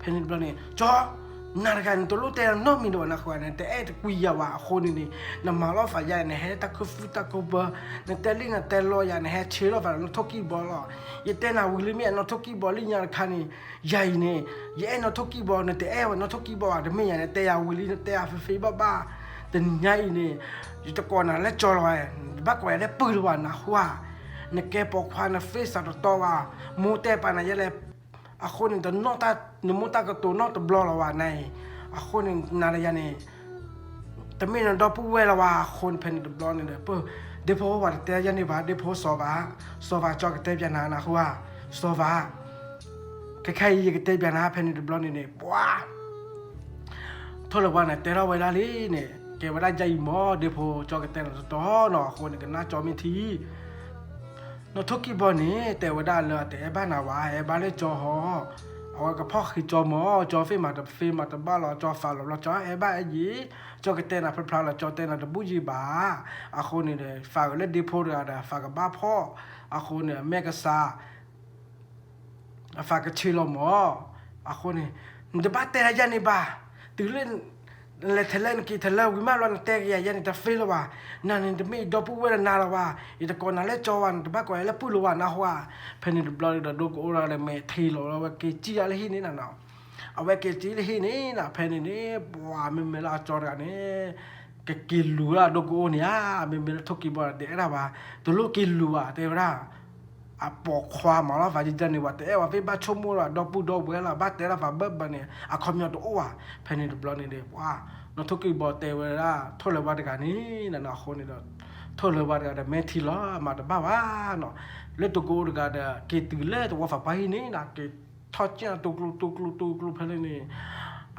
ဖဲန့ၣ်တဘျီန့ၣ် ကၠီ နၤတဂၤန့ၣ် တလိၣ်တဲနီတမံၤဒီးဘၣ် နဃိန့ၣ် တအဲၣ်တကွံယၤဝဲ အဃိန့ၣ်န့ၣ် နမၤလီၤဖးယၤ နဟဲတၢ်ခိၣ်ဖုၣ်တၢ်ခိၣ်ပၢ နတဲလံနတဲလီၤယၤ နဟဲဆ့လီၤဖးနီၣ်ထိၣ်ကံၢ်ဘီလီၤ ယတဲနၤဝံၤလံမ့ၢ် နီၣ်ထိၣ်ကံၢ်ဘီလံညါတခါန့ၣ် ယၤအံၤန့ၣ် ယအဲၣ်နီၣ်ထိၣ်ကံၢ်ဘီ နတအဲၣ်ဝဲနီၣ်ထိၣ်ကံၢ်ဘီဘၣ် တမ့ၢ်ယၤန့ၣ် တဲယၤဝံၤလံ နတဲယၤဖဲဖဲဘၣ်ဘၣ် တနံၤညါအံၤန့ၣ် ယတကိးနၤလၢကၠီလီၤဝဲ နတဘၣ်ကိးယၤလၢပုၢ်လၢၤဘၣ် နဟူဧါ နကဲပိာ်ခွါ နသ့စးတတီဘၣ် မိၢ်တဲပာ်နၤယဲလဲၣ် အဃိန့ၣ် တနီၣ်တၢ် နမိၢ်တၢ်ကတိၤနီတဘျီလၢၤဘၣ်နၤအံၤ အဃိန့ၣ် နၤဒီးယၤန့ၣ် တမ့ၢ်နဒီပုၢ်ဝဲၢ်လၢၤဘၣ် အဃိန့ၣ် ဖဲန့ၣ်တဘျီန့ၣ်ဒီး ပၢ် ဒ့ဖိဝဲတတဲယဲန့ၣ်ဘၣ် ဒ့ဖိစီၤဘၣ် စီၤဘၣ် ကၠီကတဲပျးနၤနဟူဧါ စီၤဘၣ် ခဲခဲအံၤ ယကတဲပျးနၤ ဖဲန့ၣ်တဘျီန့ၣ်န့ၣ် ပှၤ ထိၣ်လၢၤဝါန့ၣ် တဲထီၣ်ဝဲဒၣ်လံန့ၣ် ကဲဝဲဒၣ်ယၤအံၤမ့ၢ် ဒ့ဖိကၠီကတဲနၤတတီနီၤ အဃိန့ၣ် ကနၣ်ကၠီမ့ၢ်ထံ နီၣ်ထိၣ်ကံၢ်ဘီန့ၣ် တဲဝဲဒၣ်လၢအတအဲၣ်ဘၣ်နၤဝဲ အဲၣ်ဘၣ်လၢကၠီဟီ အဝဲကဖီၣ်ဃံးကၠီမ့ၢ် ကၠီသ့မၤတသ့မၤတဘၣ်လီၤ ကၠီသးလီၤဘျီ ကၠီအဲၣ်ဘၣ်အဲၣ်ယံၤ ကၠီကတဲနၤဖျါဖျါလီၤ ကၠီတဲနၤတဘူၣ်ယံၤဘၣ် အဃိန့ၣ်ဒီး သးအုးလၢဒ့ဖိတဂၤဒီး သးကဘၣ်ဖီၣ် အဃိန့ၣ် အမဲာ်ကစၢ် အသးကဆ့လီၤမ့ၢ် အဃိန့ၣ် နတဘၣ်တဲဒၣ်ယဲန့ၣ်ဘၣ် တုၤလၢ နလဲၤထဲလဲၣ် နက့ၤထဲလဲၣ်ဝံၤမးဘျီ နတဲက့ၤယၤယဲန့ၣ် တသ့လၢၤဘၣ် နၤန့ၣ် တမ့ၢ်ယဒီပုၢ်ဝဲၢ်လၢနၤလၢၤဘၣ် ယတကိးနၤလၢကၠီဘၣ် နတဘၣ်ကိးယၤလၢပုၢ်လၢၤဘၣ် နဟူဧါ ဖဲန့ၣ်တဘျီဒီး ဒိကအိၣ်ဒီး မဲာ်ထံလီၤလီၤ အဝဲက့ၤစံၣ်လၢဟံၣ်န့ၣ်နၤနီၤ အဝဲက့ၤစံၣ်လၢဟံၣ်န့ၣ်နၤ ဖဲန့ၣ်န့ၣ် ပှၤမ့မ့ၢ်လၢအကၠီတဂၤန့ၣ် ကက့ၤလူၤလၢအဒိကအိၣ်န့ၣ်ဧါ မ့မ့ၢ်လၢထိၣ်ကံၢ်ဘီတအဲၣ်ဒၣ်ဘၣ် တလိၣ်က့ၤလူၤဘၣ် တဲဝဲဒၣ် အပိာ်ခွါမၤလီၤသးယံၤန့ၣ် ပှၤတအဲၣ်ဝဲသ့ၣ်ဘၣ်ဆိကမိၣ်ဒီး ဒီပုၢ်ဒီဝဲၢ်လီၤ ဘၣ်တဲဒၣ်သးဘၢဘၢန့ၣ် အခီပညီတအိၣ်ဘၣ် ဖဲန့ၣ်တဘျီန့ၣ်ဒီး ပှၤ နီၣ်ထိၣ်ကံၢ်ဘီတဲဝဲဒၣ် ထိၣ်လၢၤဝါတဂၤန့ၣ်နၤနီၤ အဃိန့ၣ်ဒီး ထိၣ်လၢၤဝါတဂၤဒီး မဲာ်ထံလီၤ မၤတဘၣ်ဘၣ်နီၤ လၢတကိးအိၣ်တဂၤဒီး က့ၤတုၤလၢသဝီသးပှၢ်ဟံၣ်န့ၣ်နၤ က့ၤထီၣ်ကၢ်တူကျိတူကျိတူကျိဖဲလဲၣ်န့ၣ်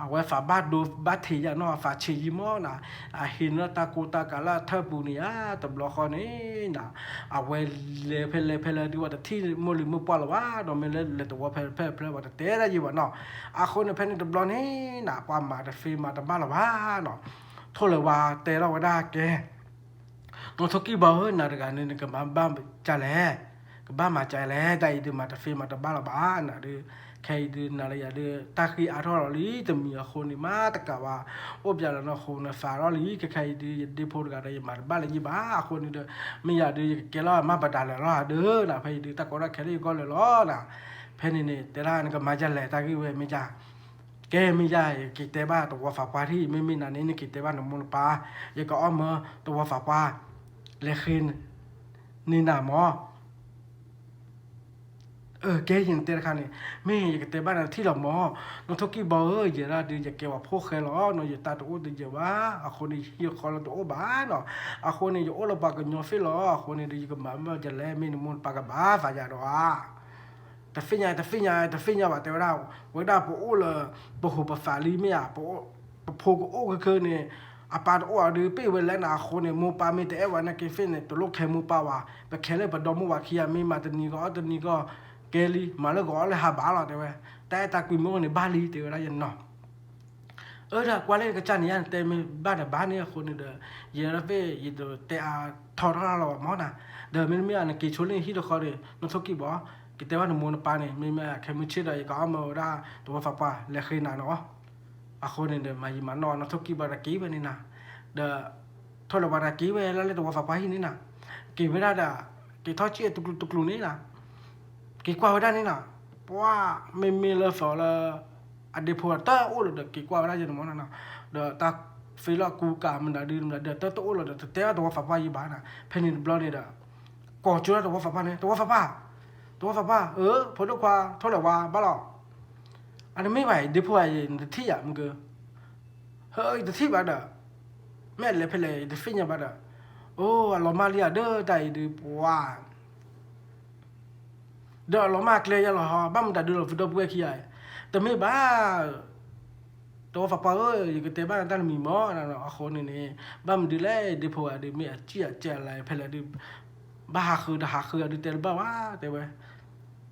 အဝဲသးဘၣ်ဒိဘၣ်ထံးယၤနီၤ အသးဆံးယံၤမ့ၢ်နၤ အဟံးန့ၢ်တၢ်ကိၢ်တၢ်ကးလၢအထၢၣ်ပူၤန့ၣ်ဧါ တဘျီဃီန့ၣ်နၤ အဝဲလဲၤဖဲလဲၤဖဲလဲၣ်ဒ်ဝဲတထံၣ်မိၢ်လံၤမိၢ်ပှၢ်လၢၤဘၣ် ဒီးမ့ၢ်လၢလဲၤသဝီဖဲဖဲဖဲလဲၣ် ပှၤတတဲဒၣ်ယံၤဘၣ်နီၤ အဃိန့ၣ်ဖဲန့ၣ်တဘျီန့ၣ်နၤ ပှၤမၤတသ့မၤတဘၣ်လၢၤဘၣ်နီၤ ထိၣ်လၢၤဝါတဲထီၣ်ဝဲဒၣ်ကဲ နီၣ်ထိၣ်ကံၢ်ဘီဧၢ နၤတဂၤန့ၣ် နကမၤဘၣ်ကလဲၣ်, ကဘၣ်မၤကလဲၣ်, တၢ်အံၤဒုးမၤတသ့မၤတဘၣ်လၢၤဘၣ်, နၤဒုး, ခဲအံၤဒုး နၤလၢယၤဒုး တၢ်ဃံအါထီၣ်လီၤလံ, တမံၤအဃိန့ၣ် မၤတကးဘၣ်, အိၣ်ပျးလီၤနီၢ်ဃိနသးထီၣ်လံ, ခဲခဲအံၤဒုး ယဒ့ဖိတဂၤဒီး ယမၤတဘၣ်လၢၤဘၣ်, အဃိန့ၣ်ဒီး မ့ၢ်ယၤဒုး ယကကဲလီၤမၤဘၣ်ဒၣ်လဲာ်လီၤဒုး, နၤဖဲအံၤဒုး တၢ်ကီတၢ်ခဲလၢယဂီၢ်လၢာ်လီၤ, နၤ, ဖဲန့ၣ်န့ၣ် တဲဒၣ်နကမၤဒ်လဲၣ် တၢ်ဂ့ၢ်ဝဲမ့ၢ်ယၤ ကဲ မ့ၢ်ယၤ ယက့ၤတဲဘၣ်သဝီသးပှၢ်ထံၣ်, မ့မ့ၢ်နၤန့ၣ် နက့ၤတဲဘၣ်နမိၢ်နပၢ်, ယကအီၣ်မၢသဝီသးပှၢ် လဲၤဃ့န့ၢ်နၤမၢ်, ကဲ ယနတဲတခါန့ၣ်, မ့ၢ်ယကတဲဘၣ်နၤထံၣ်လီၤမၢ်, နီၢ်ထိၣ်ကံၢ်ဘီဧၢ, ယဲဒၣ်ဒုး ယကဲဝဲဖိၣ်ဃဲလီၤ, နီၢ်ယတၢ်တအိၣ်တယၢၤဘၣ်, အဃိန့ၣ် ယဟံၣ်ဃီလၢတအိၣ်ဘၣ်နီၤ, အဃိန့ၣ် ယအိၣ်လၢပှၤကညီသ့ၣ်လီၤ, အဃိန့ၣ်ဒီး ယကမၤမၢ်ဒ်လဲၣ်, မ့ၢ်နမိၢ်နပၢ်ကဘၣ်သးယၤဒီးဧါ တသ့ၣ်ညါ တသ့ၣ်ညါ တသ့ၣ်ညါဘၣ် တဲဝဲဒၣ်, ဝဲဒၣ်ပအိၣ်လၢ ပဟိၣ်ပသးလံမ့ၢ်ဧါ, ပဖိကအိၣ်ခဲခဲန့ၣ်, အပၢ်တအိၣ်အီၤဒုး ပ့ၢ်ဝဲလဲၣ်နၤအဃိန့ၣ် မိၢ်ပၢ်မ့ၢ်တအဲၣ်ဝဲနာ်က့သ့ၣ်န့ၣ် တလိၣ်ခဲမိၢ်ပၢ်ဝဲ, ပခဲလၢပဒီမိၢ်ဝၤခံဂၤ မ့ၢ်မၤတနံၤဂီၢ်အီၣ်တနံၤဂီၢ်, ကဲလံ မၤလၢဂီၤအီၣ်လၢဟါဘၣ်လီၤ တဲဝဲ, တၢ်အဲၣ်တၢ်ကွံမ့ၢ်အိၣ်န့ၣ်ဘၣ်လံ တဲဝဲဒၣ်ယနီၤ အၢ ဒီးကွၢ်လၢနကစၢ်န့ၣ်ယါ နတဲမ့ၢ်ဘၣ်ဒီးဘၣ်န့ၣ်အဃိန့ၣ်ဒီး, ယဲဒၣ်သ့ၣ် ယတတဲအါထီၣ်တၢ်လီၤဘၣ်မၢ်နၤ, ဒီးမ့တမ့ၢ် နက့ၤဆိလၢနဟံၣ်တဃီဒီး နီၢ်ထိၣ်ကံၢ်ဘီ, ကတဲဘၣ်နမိၢ်နပၢ်န့ၣ် မ့မ့ၢ်ခဲမုၢ်ဆ့ၣ်ဒီး ယကအီၣ်မၢဝဲဒၣ် သဝီသးပှၢ် လဲၤဃ့နၤနီၤ အဃိန့ၣ်ဒီး မၤယံာ်မၤနီၢ် နီၢ်ထိၣ်ကံၢ်ဘီဒီးက့ၤဝဲန့ၣ်နၤ, ဒီး ထိၣ်လဲၤဝါဒီးက့ၤဝဲလၢလၢသဝီသးပှၢ်ဟံၣ်န့ၣ်နၤ, က့ၤဝဲဒၣ်ဒီး က့ၤထီၣ်စံၣ်တကျူၤတကျူၤန့ၣ်နၤ, က့ၤကွၢ်ဝဲဒၣ်န့ၣ်နၤ, ပှၤ မ့မ့ၢ်လၢသိးလၢ အဒ့ဖိတအိၣ်လၢၤဒီး က့ၤကွၢ်ဝဲဒၣ်ယဲန့ၣ်မၢ်နၤ, ဒီးတၢ်ဖ့လီၢ်ကူကၤမနုၤဒုမနုၤဒီး တအိၣ်လၢၤဒီး တတဲအီၤသဝီသးပှၢ်ယံာ်ဘၣ်နၤ, ဖဲန့ၣ်တဘျီန့ၣ်ဒီး ကိးကၠိဒီးသဝီသးပှၢ်န့ၣ် သဝီသးပှၢ်, သဝီသးပှၢ်ဧၢ, ဖိဒိၣ်ခွါ ထိၣ်လဲၤဝါဘၣ်လီၤ အတမ့ၢ်ဘၣ်အံၤ ဒ့ဖိဧါအံၤ နတထံၣ်ဧါမုၢ်ကၢ, ဟၢ ယတထံၣ်ဘၣ်ဒီး, မ့ၢ်အလဲၤဖဲလဲၣ် ယတသ့ၣ်ညါဘၣ်ဒီး, အိ အလီၤမၢ်လံဧါ ဒီးတၢ်အံၤဒုး ပှၤ ဒီးအလီၤမၢ်ကျဲယဲလီၤဟီ ဘၣ်မတၤဒုးလီၤ ပဒီပုၢ်ဝဲၢ်ခံဂၤ, တမ့ၢ်ဘၣ် သဝီသးပှၢ်ဧၢ, ယကတဲဘၣ်နတၢ်တမံၤမၢ်, အဃိန့ၣ်န့ၣ် ဘၣ်မနုၤလဲၣ် ဒ့ဖိဧါဒုး မ့ၢ်အစံၣ်အစဲးလၢဖဲလဲၣ်ဒုး, ဘၣ်ဟးဃုာ်တဟးဃုာ်အဒုး တဲတဘၣ်ဘၣ် တဲဝဲ,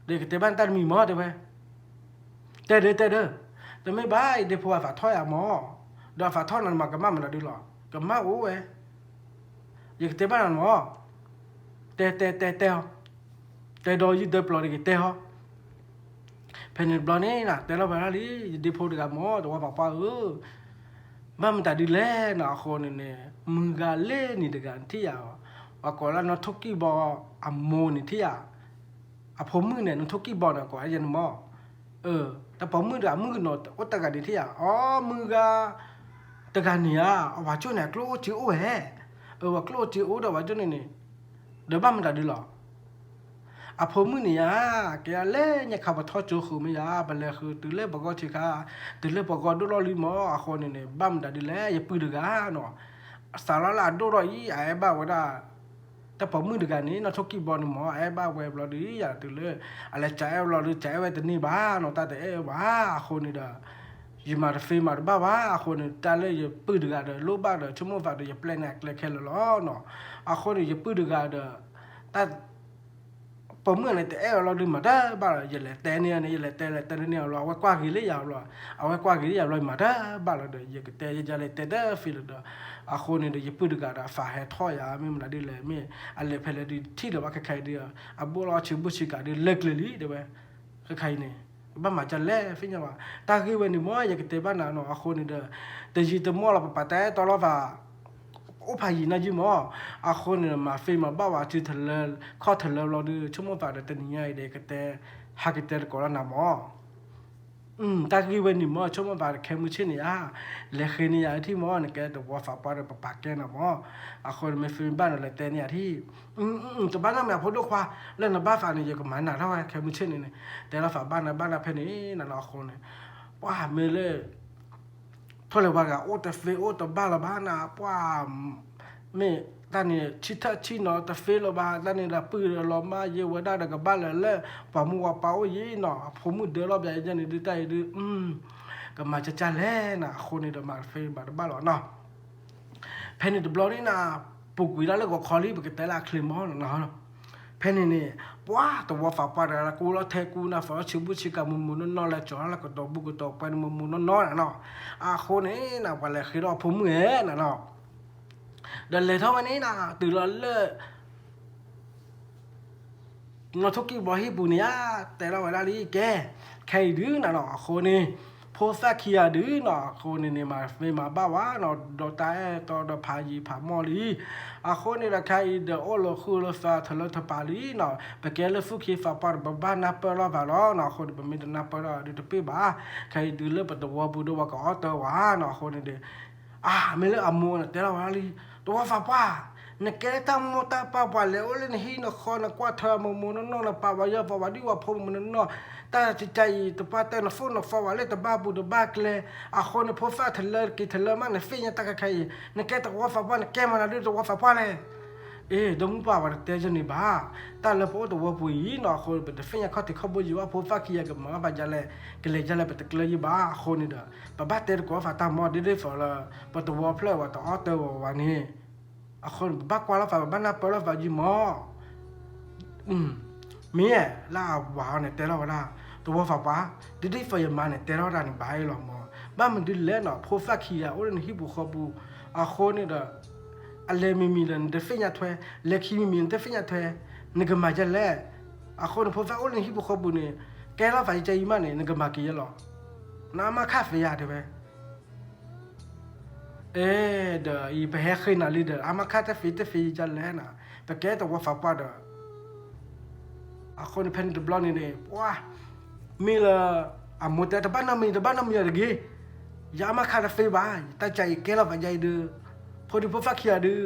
ဒီးယကတဲဘၣ်နတၢ်တမံၤမၢ် တဲဝဲ, တဲဒုး တဲဒုး, တမ့ၢ်ဘၣ်အံၤ ဒ့ဖိအသးထီၣ်ယၤမၢ်, ဒီးအသးထီၣ်နၤမး ကမၣ်မနုၤဒုးလီၤ, ကမၣ်အိၣ်ဝဲ, ယကတဲဘၣ်နၤမၢ်, တဲတဲတဲတဲအီၤ, တဲဒီးယံာ်ဒၢပျီၤတဂ့ၤ တဲအီၤ, ဖဲန့ၣ်တဘျီန့ၣ်နၤ တဲလီၤဝဲဒၣ်လံ ယဒ့ဖိတဂၤမၢ် သဝီသးပှၢ်ဧၢ, ဘၣ်မတၤဒုးလဲၣ်နၤ အဃိန့ၣ်န့ၣ် မုၢ်ဂၤလၢန့ၣ်တဂၤနထံၣ်ယၤ, ပှၤကိးလၢနီၢ်ထိၣ်ကံၢ်ဘီအမိၢ်န့ၣ်ထံၣ်ယၤ, အဖိမုၣ်န့ၣ် နီၢ်ထိၣ်ကံၢ်ဘီန့ၣ် ကိးဝဲယဲန့ၣ်မၢ်, တၢ်ပိာ်မုၣ်တဂၤ မုၣ်ကနီၤအိၣ်တဂၤန့ၣ်ထံၣ်ယၤ, အိ မုၢ်ဂၤ တဂၤန့ၣ်ဧါ, အဝၤကၠိန့ၣ် အကျိၣ်အိၣ်စ့အိၣ်ဝဲ, အဝၤကျိၣ်အိၣ်စ့အိၣ်ဒီးဝဲကၠိန့ၣ်န့ၣ်, ဒီးဘၣ်မတၤဒုးလီၤ, အဖိမုၣ်န့ၣ်ဧါ, ကဲလဲၣ်ညါခါပထီၣ်ကၠိဃုာ်မ့ၢ်ယၤ, ပလဲၤဃုာ်တုၤလၢပဂီၢ်ဆံးခါ, တုၤလၢပဂီၢ်ဒိၣ်လီၢ်လံမၢ်, အဃိန့ၣ်န့ၣ် ဘၣ်မတၤဒုးလဲၣ် ယပုၢ်တဂၤနီၤ, စးလီၤလၢအဒိၣ်ထီၣ်အံၤ အအဲၣ်ဘၣ်ဝဲဒၣ် တၢ်ပိာ်မုၣ်တဂၤန့ၣ် နီၢ်ထိၣ်ကံၢ်ဘီန့ၣ်မၢ် အအဲၣ်ဘၣ်ဝဲဘျီဒုး ယၤတုၤလၢ အလဲၤစးအဲၣ်ဘျီဒုး စးအဲၣ်ဝဲတန့ၢ်ဘၣ်နီၤ တၢ်တအဲၣ်ဘၣ် အဃိန့ၣ်ဒီး ယမၤတသ့မၤတဘၣ်ဘၣ် အဃိန့ၣ် တၢ်လၢယပုၢ်တဂၤဒီး လိၣ်ဘၣ်ဒီး ဆိကမိၣ်သးဒီး ယပျဲန့ၢ်အကျဲခဲလၢာ်လီၤနီၤ. အဃိန့ၣ် ယပုၢ်တဂၤဒီး တၢ် ပိာ်မုၣ်န့ၣ် တအဲၣ်အီၤလီၤဒုး မၤတဘၣ်လီၤ. ယလဲၤတဲန့ၢ်န့ၣ် ယလဲၤတဲလဲၤတဲန့ၢ်အီၤလီၤ အဝဲကွၢ်ဂ့ၤလၢယၤဘျီ အဝဲကွၢ်ဂ့ၤလၢယၤဘျီ ယမၤတဘၣ်လီၤဒီး ယကတဲယဲလဲၤတဲတသ့လၢၤဒီး အဃိန့ၣ်ဒီး ယပုၢ်တဂၤဒီး အသးဟဲထီၣ်ယၤ မ့ၢ်မနုၤဒ်လဲၣ် မ့ၢ်အလဲၤဖဲလဲၣ်ဒုး ထံၣ်လၢၤဘၣ်ခဲခါအံၤဒုး အဘိၣ်လီၤဆံးဘိၣ်ဆံးကးဒုး လဲၤကျဲၤလံ တဲဝဲ ခဲခါအံၤန့ၣ် ဘၣ်မၤဒ်လဲၣ် သ့ၣ်ညါဘၣ် တၢ်ဂ့ၢ်ဝဲန့ၣ်မ့ၢ် ယကတဲဘၣ်နၤနီၤ အဃိန့ၣ်ဒီး တယံာ်တမီၢ်လီၤ ပပာ်တၢ်အဲၣ်တီလီၤသး အိၣ်ဖးယံာ်နၢ်ယံာ်မး အဃိန့ၣ် မၤသ့မၤဘၣ်ဝဲ စုထလၢ ခီၣ်ထလၢဘျီဒုး ဆိကမိၣ်သးဒီး တနံၤညါအံၤဒီး ကတဲ ဟးကတဲတကိးလီၤနၤမး တၢ်ဂ့ၢ်ဝဲန့ၣ်မး ဆိကမိၣ်သးဒီး ခဲမုၢ်ဆ့ၣ်န့ၣ်ဧါ လဲၤဃ့န့ၢ်ယၤထံၣ်မး နကဲတဝီသးပှၢ်ဒီး ပပာ်ကဲနၤမး အဃိန့ၣ် မ့ၢ်သ့မ့ၢ်ဘၣ်နၤလဲၤတဲန့ၢ်ယၤထံၣ် တဘၣ်နီတမံၤအဖိဒိၣ်ခွါ လၢနဘၣ်သးန့ၣ် ယကမၤနၤထီၣ်ဝဲ ခဲမုၢ်ဆ့ၣ်န့ၣ်န့ၣ် တဲလီၤသးဘၣ်နၤဘၣ်နၤဖဲန့ၣ် နနီၤအဃိန့ၣ် ပှၤမ့ၢ်လၢ ထိၣ်လဲၤဝါဂၤ အိၣ်တသ့အိၣ်တဘၣ်လၢၤဘၣ်နၤ ပှၤ မ့ၢ်တၢ်န့ၣ် ဆံထၢၣ်ဆံနီၤတသ့လၢၤဘၣ် တၢ်န့ၣ်ဒီး ပုၢ်ဒီးလီၤမၢ်ယဲဝဲဒၣ်ဒီး ကဘၣ်လၢၤလၢ ပှၤမူဝၤပၢ်အိၣ်ယံၤနီၤ အဖိမုၣ်ဒၢလီၤဘၣ်ယဲန့ၣ်ဒုး တၢ်အံၤဒုး ကမၤကၢ်ကၢ်လဲၣ်နၤ အဃိန့ၣ်ဒီး မၤတသ့ဘၣ်တဘၣ်လီၤနီၤ ဖဲန့ၣ်တဘျီန့ၣ်နၤ ပူၤကွံာ်ဒၣ်လၢဂီၤခီလံ ပကတဲလၢအချ့မးနၤ ဖဲန့ၣ်န့ၣ် ပှၤတဝီသးပှၢ်တဂၤ ကူလီၤထဲကူနၤ သီလီၤဆံးဘိၣ်ဆံးကး မိၢ်မိၢ်နီၢ်နီၢ် လဲၤကၠီၤလၢကတီၤဘူၣ်ကတီၤပှဲၤန့ၣ် မိၢ်မိၢ်နီၢ်နီၢ်နၤနီၤ အဃိန့ၣ်နၤ ပှၤလဲၤဃ့ထီၣ်အဖိမုၣ်ဧဲနၤနီၤ ဒီးလဲၤထီၣ်ဝဲန့ၣ်နၤ တုၤလီၤလၢ နီၢ်ထိၣ်ကံၢ်ဘီဟံၣ်ပူၤန့ၣ်ဧါ တဲလီၤဝဲဒၣ်လံ ကဲ ခဲအံၤဒုးနၤနီၤ အဃိန့ၣ် ဖိသၣ်ခံဂၤဒုးနီၤ အဃိန့ၣ်န့ၣ် မၤသ့မၤဘၣ်ဝဲနီၤ ဒီးတၢ်အဲၣ်တီဒီးဖးယံၤဖးမီၢ်လံ အဃိန့ၣ်ဒီး ခဲအံၤဒီး အိၣ်လၢဃုာ်လၢသးထလၢထပာ်လံနီၤ ပကဲလၢသူၣ်က့သးပှၢ်ဒီး ပဘၣ်နၢ်ပၢၢ်လိာ်သးလီၤနီၤ အဃိန့ၣ် ပမ့ၢ်တနၢ်ပၢၢ်ဒီးဒုးတပ့ၢ်ဘၣ် ခဲအံၤဒုးလၢပသဝီပူၤဒီး ပှၤကအီၣ်တၢ်ဝဲနီၤ အဃိန့ၣ်ဒီး အါ မ့ၢ်လၢအမိၢ်န့ၣ် တဲလီၤဝဲဒၣ်လံ သဝီသးပှၢ် နကဲတၢ်မိၢ်တၢ်ပၢ်ပှၤလဲၤအိၣ်လၢနဟံၣ်နဃီ နကွၢ်ထွဲမိၢ်မိၢ်နီၢ်နီၢ် နပာ်ပှၤယီၢ်ပာ်ပှၤဒ်ဝဲဖိမုၣ်နီၢ်နီၢ် တၢ်တခါအံၤ တပှၢ်တၢၢ်နသူၣ်နသးဝဲလၢတဘၣ်ပူၤတဘၣ်ကျဲ အဃိန့ၣ် ဖိသၣ်ထလၢက့ၤထလၢမး နသ့ၣ်ညါတၢ်ခဲခါအံၤ နကဲသဝီသးပှၢ် နကဲမနုၤဒ်သဝီသးပှၢ်လဲၣ် အ့ ဒီမုၢ်ပှၢ် ပှၤတတဲယဲန့ၣ်ဘၣ် တၢ်လၢပအိၣ်သဝီပူၤအံၤနီၤ အဃိ ပတသ့ၣ်ညါခီၣ်ထံးခီၣ်ဘိယံၤဘၣ် ဖိသၣ်ခံဂၤကမၤဘၣ်ယၤလဲၣ် ကလဲၤယၤလဲၣ် ပတကျၢၤယံၤဘၣ် အဃိန့ၣ်ဒီး ပဘၣ်တဲသကိးသးတၢ်မီၢ် ဒ်ဒ်သိးလၢ ပသဝီဖျၢၣ်ဝဲတအီၣ်တၢ်ဝဲဝဲန့ၣ် အဃိန့ၣ် ပဘၣ်ကွၢ်လိာ်သး ပဘၣ်နၢ်ပၢၢ်လိာ်သးယံၤမီၢ် မ့ၢ်လၢအဝၤအီၤန့ၣ် တဲထီၣ်ဝဲဒၣ် သဝီသးပှၢ် ဒ်ဒ်သိးယမါန့ၣ် တဲထီၣ်ဝဲဒၣ်န့ၣ် ဘၣ်အံၤလီၤမီၢ် ဘၣ်မနုၤလဲၣ်နီၤ ဖိသၣ်ခံဂၤအိၣ်လၢနဟံၣ်ပူၤဃီပူၤ အဃိန့ၣ်ဒီး အလဲၤမံၤမံၤဒီး နတသ့ၣ်ညါထွဲ လဲၤခံမံၤမံၤ နတသ့ၣ်ညါထွဲ နကမၤယဲလဲၣ် အဃိန့ၣ် ဖိသၣ်အိၣ်လၢနဟံၣ်ပူၤဃီပူၤန့ၣ် ကဲထီၣ်သးယံၤကဲယံၤမးန့ၣ် နကမၤက့ၤယဲလီၤ နအါမးခၣ်သ့ဧါတဲဝဲ အဲ ဒီးအံၤပဟဲဃ့နၤလံဒီး အါမးခါတသ့တသ့ယကလဲၣ်နၤ, ပကဲသဝီသးပှၢ်ဒီး အဃိန့ၣ်ဖဲန့ၣ်တဘျီန့ၣ်န့ၣ် ပှၤ မ့ၢ်လၢ အမိၢ်တဲတဘၣ်နီတမံၤ တဘၣ်နီတမံၤအီၤတဂ့ၤ, ယအါမးခါတသ့ဘၣ်, တၢ်ကဲအံၤကဲလီၤပယါအံၤဒုး, ဖိဒံဖိသၣ်ခံဂၤဒုး,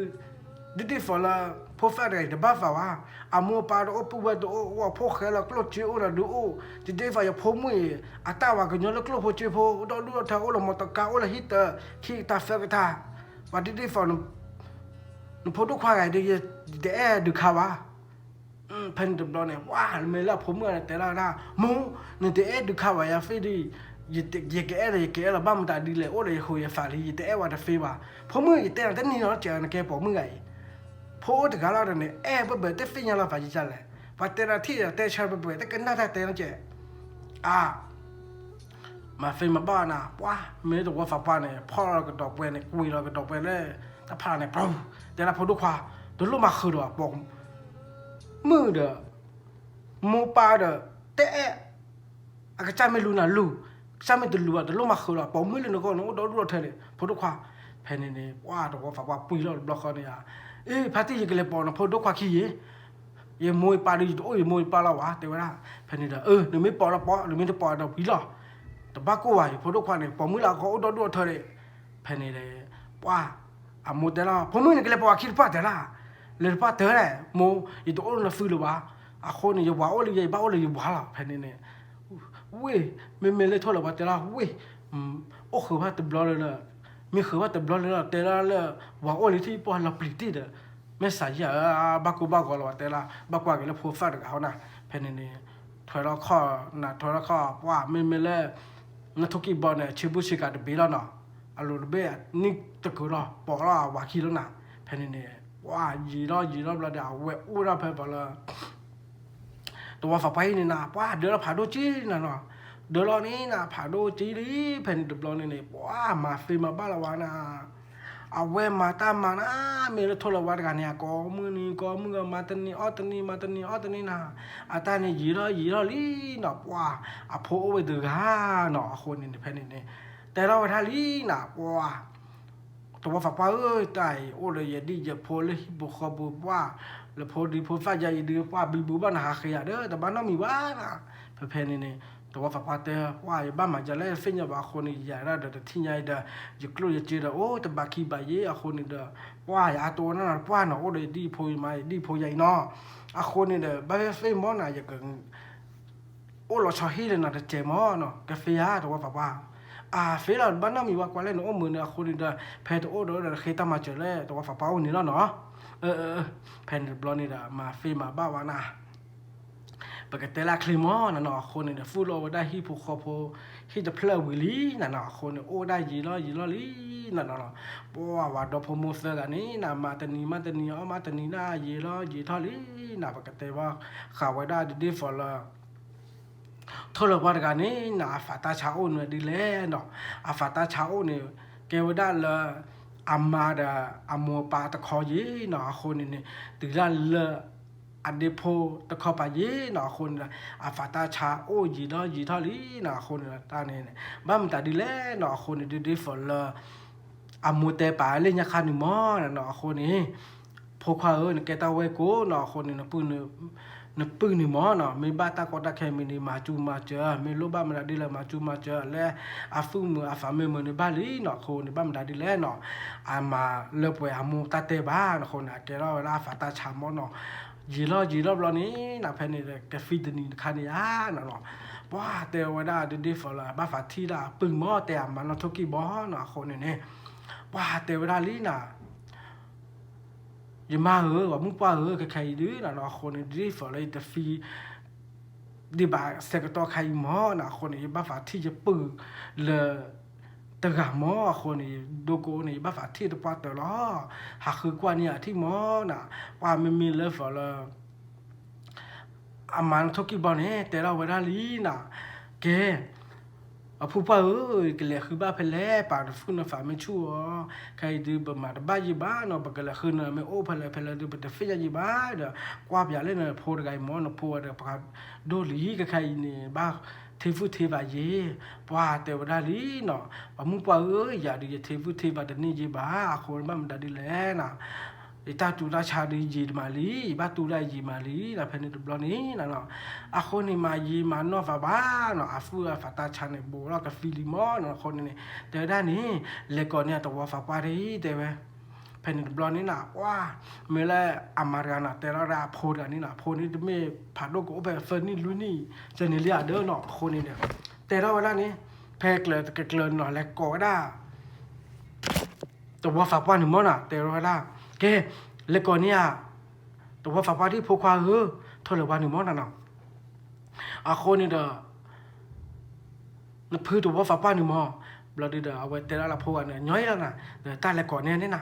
ဒ်ဒ်သိးလၢ ဖိသၣ်တဂၤအံၤတဘၣ်သးဘၣ်, အမိၢ်အပၢ်တအိၣ် ပုၢ်ဝဲၢ်တအိၣ် အိၣ်အဖိၣ်ဃဲလီၤ ကျိၣ်စ့အိၣ်ဒီးဒုးအိၣ်, ဒ်ဒ်သိးယဖိမုၣ်အံၤ အတၢ်ဝၤကညီလၢကျိၣ်ဖိစ့ဖိ ဒီဒူၣ်ဒီထၢ အိၣ်လၢမီတကါ အိၣ်လၢဟံၣ်တၢ ခံကတၢၢ်သၢကတၢၢ်, ပှၤဒ်ဒ်သိး နဖိဒိၣ်ခွါဂၤအံၤဒုး ယတအဲၣ်ဒုးခါဘၣ်. ဖဲန့ၣ်တဘျီန့ၣ် ပှၤမ့ၢ်လၢအဖိမုၣ်ဂၤန့ၣ်တဲလီၤဝဲဒၣ် မိၢ်, နတအဲၣ်ဒုးခါဘၣ်ယၤသ့ၣ်ဒုး, ယကအဲၣ်ဒီးယကအဲၣ်လီၤ ဘၣ်မတၤဒ်လဲၣ် အိၣ်ဒီးယဃိးယသးလံ ယတအဲၣ်ဝဲတသ့ဘၣ်. ဖိမုၣ် ယတဲနၤတန့ၢ်နီတစဲး နကဲပိာ်မုၣ်ဂၤအံၤ, ဖိအိၣ်တဂၤလီၤဒီးန့ၣ် အဲၣ်ဘၢဘၢ တသ့ၣ်ညါလီၤပာ်ယကလဲၣ်, ပှၤတဲနၤထံၣ်ဒီးတဲဆၢဘၢဘၢ တကနၣ်တၢ်တဲနီတစဲး, အါ မၤသ့မၤဘၣ်နၤ ပှၤမ့ၢ်သဝီသးပှၢ်န့ၣ် ဖီၣ်လီၤကဒီးပှဲၤန့ၣ် ကွံာ်လီၤကဒီးပှဲၤလၢ တၢ်ဖးန့ၣ် ပှၤ တဲဒၣ်ဖိဒိၣ်ခွါ တလိၣ်မၤဃုာ်ဒီးပိာ်မုၣ်ဒီး မိၢ်ပၢ်ဒီး တအဲၣ် အကစၢ်မ့ၢ်လူၤနၤလူၤ, ကစၢ်မ့ၢ်တလူၤဘၣ် တလိၣ်မၤဃုာ်ဒီးပိာ်မုၣ်လၢနဂီၢ်န့ၣ် အိၣ်ဒီဒူၣ်ဒီထၢန့ၣ် ဖိဒိၣ်ခွါ. ဖဲန့ၣ်န့ၣ် ပှၤသဝီသးပှၢ်ပှံၤလီၤတဘျီဃီန့ၣ်ဧါ, အ့ ဖါတံၢ်ယကလဲၤပိာ်နဖိဒိၣ်ခွါခံယ့ၣ် ယမိၢ်ယပၢ်ဒီး ယတအိၣ်ယမိၢ်ယပၢ်လီၤဝဲ တဲဝဲဒၣ်. ဖဲန့ၣ်ဒီး အၢ နမ့ၢ်ပိာ်ဒီးပိာ် နမ့ၢ်တပိာ်ဒီးဝံၤလီၤ. တဘၣ်ကိၢ်ဘၣ် ယဖိဒိၣ်ခွါန့ၣ် ပိာ်မုၣ်လၢအဂီၢ်အိၣ်ဒီဒူၣ်ဒီထၢန့ၣ်. ဖဲန့ၣ်ဒီး ပှၤ အမိၢ်တဲလီၤ ဖိမုၣ်န့ၣ် ကလဲၤပိာ်အခံတပှၢ်တၢၢ်လၢ်, လဲၤတပှၢ်တၢၢ်လဲၣ် မိၢ် ယတအိၣ်လၢနသုလၢၤဘၣ်. အဃိန့ၣ် ယဝၤအိၣ်လၢယဲ ယဘၣ်အိၣ်လၢယဝၤလီၤ. ဖဲန့ၣ်န့ၣ် ဝ့ၢ် မ့မ့ၢ်လၢထိၣ်လၢၤဝဲတဲလီၤ ဝ့ၢ် အိၣ်ဃုာ်ဘၣ်တဘျီလၢလၢ မ့ၢ်ဃုာ်ဘၣ်တဘျီလၢလၢ တဲလီၤလၢ ဝၤအိၣ်လံထံၣ်ပှၤလီၤပျံၤတ့ၢ်ဒီး မ့ၢ်စးယၤဧၢ ဘၣ်ကိၢ်ဘၣ်ဂီၤလီၤဝဲတဲလီၤ ဘၣ်ကွၢ်က့ၤလၢဖိသၣ်တဂၤဟီနၤ. ဖဲန့ၣ်န့ၣ် ထွဲလီၤခီၣ်နၤ ထွဲလီၤခီၣ် ပှၤမ့မ့ၢ်လၢ နထိၣ်ကံၢ်ဘီန့ၣ် ဆ့ဘူးဆ့ကၤတဘ့ၣ်လီၤနီၤ. အလိၤတဘ့ၣ်နံၣ်တကုာ်လီၤ ပိာ်လီၤအဝၤခံလီၤနၤ. ဖဲန့ၣ်န့ၣ် ပှၤယံာ်လီၤယံာ်လီၤဘျီဒီး အဝဲအိၣ်ဒၣ်ဖဲပှၤလၢ သဝီသးပှၢ်အံၤန့ၣ်နၤ ပှၤဒၢလီၤဖးဒိၣ်က့နၤနီၤ. ဒၢလီၤန့ၣ်နၤ ဖးဒိၣ်က့လံ. ဖဲန့ၣ်တဘျီန့ၣ်န့ၣ် ပှၤမၤသ့မၤဘၣ်လီၤဝဲနၤ. အဝဲမၤတၢ်မၤနၤ မ့ၢ်လၢထိၣ်လၢၤဝဲတဂၤန့ၣ် အကိးမုၢ်နံၤ ကိးမုၢ်ဂီၤ မၤတနံၤအီၣ်တနံၤ မၤတနံၤအီၣ်တနံၤနၤ. အတၢ်န့ၣ်ယံာ်လီၤယံာ်လီၤလံနီၤ ပှၤ အဖိအိၣ်ဝဲတဂၤနီၤ. အဃိန့ၣ်န့ၣ် ဖဲန့ၣ်န့ၣ် တဲထီၣ်ဝဲဒၣ်လံနၤ ပှၤ သဝီသးပှၢ်ဧၢ တၢ်အံၤအိၣ်ဒီးယဒံၣ်ယဖိလၢဟံၣ်ပူၤဃီပူၤ ပှၤ လၢဖိဒံဖိသၣ်ယါအံၤဒုး ပှၤဘံဘူဘၣ်နဟးဃ့ယၤဒီး တဘၣ်နီတမံၤဘၣ်နၤ. ဖဲဖဲန့ၣ်န့ၣ် သဝီသးပှၢ်တဲ ပှၤယဘၣ်မၤယၤလဲၣ်သ့ၣ်ညါဘၣ်အဃိန့ၣ် ယၤဒၣ်ဒီးတထံၣ်ညါအံၤဒီး ယကျိၣ်ယစ့ဒီး အိၣ်တဘးခံဘးယ့ၣ် အဃိန့ၣ်ဒီး ပှၤယအါတိၢ်နၤ ပှၤနီၤ အိၣ်ဒီးယဒံၣ်ဖိယမါ ယဒံၣ်ဖိယါအံၤနီၤ. အဃိန့ၣ်ဒီး ဘၣ်သ့ၣ်သ့ၣ်မီၢ်နၤ ယက အိၣ်လီၤဆီဟံၣ်လၢနၤတစဲးမီၢ်နီၤ ကသ့ဧါ သဝီသးပှၢ်. အသ့လီၤ တဘၣ်နီတမံၤဘၣ် ကွၢ်လၢနအိၣ်မုာ်န့ၣ် အဃိန့ၣ်ဒီး ဖဲတအိၣ်ဒီး ဒီးဃ့တၢ်မၤစၢၤလၢသဝီသးပှၢ်အိၣ်န့ၣ်လီၤနီၤ. ဖဲန့ၣ်တဘျီန့ၣ်ဒီး မၤသ့မၤဘၣ်ဝဲနၤ ပကတဲလၢချ့မီၢ်နၤနီၤ အဃိန့ၣ်ဒီး သူၣ်လီၤဝဲဒၣ်ဟံၣ်ဖိဃီဖိ ဟံၣ်တဖျၢၣ်ဝံၤလံနၤနီၤ အဃိန့ၣ် အိၣ်ဒၣ်ယံာ်လီၤယံာ်လီၤလံနၤနီၤ. ပှၤဝၤဒီဖိမိၢ်သၢဂၤန့ၣ်နၤ မၤတနံၤမၤတနံၤ အီၣ်မၤတနံၤနၤ ယံာ်လီၤယံာ်ထီၣ်လံနၤ ပကတဲဘၣ်ဃးဝဲဒၣ်ဒ်ဒ်သိးလၢ ထိၣ်လၢၤပှၤတဂၤန့ၣ်နၤ အသးတၢ်ဆါအိၣ်နုၤဒ်လဲၣ်နီၤ. အသးတၢ်ဆါအိၣ်န့ၣ် ကဲဝဲဒၣ်လၢ အမါဒီးအမိၢ်အပၢ်တခီယ့ၣ်နီၤ အဃိန့ၣ်န့ၣ် တုၤဒၣ်လၢ အဒ့ဖိတခီပၤယ့ၣ်နီၤ အဃိန့ၣ်ဒီး အသးတၢ်ဆါအိၣ်ယံာ်လီၤယံာ်ထီၣ်လံနီၤ အဃိန့ၣ်ဒီး တၢ်န့ၣ် ဘၣ်မတၤဒ်လဲၣ်နီၤ အဃိန့ၣ် ဒ်ဒ်သိးလၢ အမိၢ်တဲပာ်လၢညါခါန့ၣ်မီၢ်နီၤ အဃိန့ၣ် ဖိခွါဧၢ နကဲတၢ်ဝဲကိးနီၤ အဃိန့ၣ် နပုၢ်န့ၣ်မီၢ်နီၤ မ့ၢ်ဘၣ်တၢ်ကီတၢ်ခဲမံၤန့ၣ် မၤစူၤမၤစၢၤ မ့ၢ်လိၣ်ဘၣ်မတၤဒ်လဲၣ် မၤစူၤမၤစၢၤ လၢအသူၣ်မုာ်အသးမုာ်မုာ်န့ၣ်ဘၣ်လံနီၤ အဃိန့ၣ် ဘၣ်မတၤဒ်လဲၣ်နီၤ အမၤလၢပှဲၤအမိၢ်တၢ်တဲဘၣ်နီၤ အဃိန့ၣ် အကဲထီၣ်ဝဲဒၣ်အသးတၢ်ဆါမီၢ်နီၤ ယံာ်လီၤယံာ်လီၤဘျီန့ၣ်နီၤ ဖဲန့ၣ် ကသံတနံၤတခါန့ၣ်ဧါနီၤနီၤ ပှၤတဲဝဲဒၣ်ဒ်ဒ်သိးလၢ ဘၣ်သးထံၣ်ဒၣ်အပုၢ်မီၢ် တဲအမါနီၢ်ထိၣ်ကံၢ်ဘီနီၤ အဃိန့ၣ်န့ၣ် ပှၤတဲဝဲဒၣ်လံနီၤ ယမါဧၢ ပှၤမုၣ်ပှၢ်ဧၢ ခဲခဲအံၤဒုးနီၤ အဃိန့ၣ် ဒ်သိးလၢယတသံ ဒံးဘၣ်ဆၢကတီၢ်ခါအံၤမီၢ်နီၤ အဃိန့ၣ် ယဘၣ်သးထံၣ်ယပုၢ်လၢ တဂၤမီၢ် အဃိန့ၣ် ဒိကိးန့ၣ် ယဘၣ်သးထံၣ်တပှၢ်တၢၢ်လီၤ ဟးဃုကွၢ်န့ၢ်အထံၣ်မီၢ်နီၤ ပှၤမ့မ့ၢ်လၢသိးလၢ အမါနီၢ်ထိၣ်ကံၢ်ဘီန့ၣ် တဲထီၣ်ဝဲဒၣ်လံနီၤ ကဲ ပှၤဖုပှၢ်ဧၢ, ကလဲၤဃုဘၣ်ဖဲလဲၣ်, ပာ်နဖုၣ်နဖးမ့ၢ်ဆူၣ်အီၤ, ခဲအံၤဒုးပမၤတဘၣ်ယံာ်ဘၣ်နီၤ, ပကလဲၤဃုနၤမ့ၢ်အိၣ်ဖဲလဲၣ်ဖဲလဲၣ်ဒုး ပတသ့ၣ်ညါယံာ်ဘၣ်ဒီး ကွၢ်ပၠးလၢနဖိတဂၤအံၤမၢ်, နဖိဝဲဒီးပှၤဒိၣ်လံ, ခဲခဲအံၤန့ၣ် ဘၣ်ထံဖုၣ်ထံဖးယံာ်, ပှၤတဲဝဲဒၣ်လံနီၤ, ပှၤမုၣ်ပှၢ်ဧၢ, ယၤဒုးယထံဖုၣ်ထံဖးတန့ၢ်ယံာ်ဘၣ်, အဃိန့ၣ်ဘၣ်မတၤဒ်လဲၣ်နီၤ ယတၢ်တူၢ်တၢ်ဆါဒုးယံာ်မးလံ, ယဘၣ်တူၢ်ဒၣ်ယံာ်မးလံနီၤ, ဖဲန့ၣ်တဘျီန့ၣ်နီၤ, အဃိန့ၣ်မၤယံာ်မၤနီၢ်သးဘၣ်နီၤ, အဖုၣ်အဖးတၢ်ဆါန့ၣ် ဘူးထီၣ်ကသံလံမၢ်နီၤ, အဃိန့ၣ်န့ၣ် တဲဝဲဒၣ်န့ၣ်, လဲၤကိးန့ၢ်အသဝီသးပှၢ်ဒ်တဲဝဲ, ဖဲန့ၣ်တဘျီန့ၣ်နီၤ, ပှၤ မ့ၢ်လၢအမါတဂၤနီၤ, တဲလီၤဒၣ်အဖိတဂၤန့ၣ်နီၤ, အဖိန့ၣ်တမ့ၢ်ဖးဒိၣ်ကအိၣ်ဖဲသၢနံၣ်လွံၢ်နံၣ် ကန့ၣ်လံဧါဒီးနီၤ, အဃိန့ၣ်ဒီး တဲထီၣ်ဝဲဒၣ်န့ၣ်, ဖဲကျၢၤတကကျၢၤနီၤ, လဲၤကိးဝဲဒၣ် သဝီသးပှၢ်န့ၣ်မၢ်နီၤ, တဲထီၣ်ဝဲဒၣ်, ကဲ, လဲၤကိးန့ၢ်ဧါ, သဝီသးပှၢ်ဒ်ဖိခွါဧၢ, ထိၣ်လဲၤဝါန့ၣ်မၢ်နီၤနီၤ, အဃိန့ၣ်ဒီး နဖုသဝီသးပှၢ်န့ၣ်မၢ်, ဘျီဒုဒီး အဝဲတဲဒၣ်လၢဖိဂၤန့ၣ်, ညီအံၤလီၤနၤ, ဒီးတၢ်လဲၤကိးန့ၢ်န့ၣ်နၤ,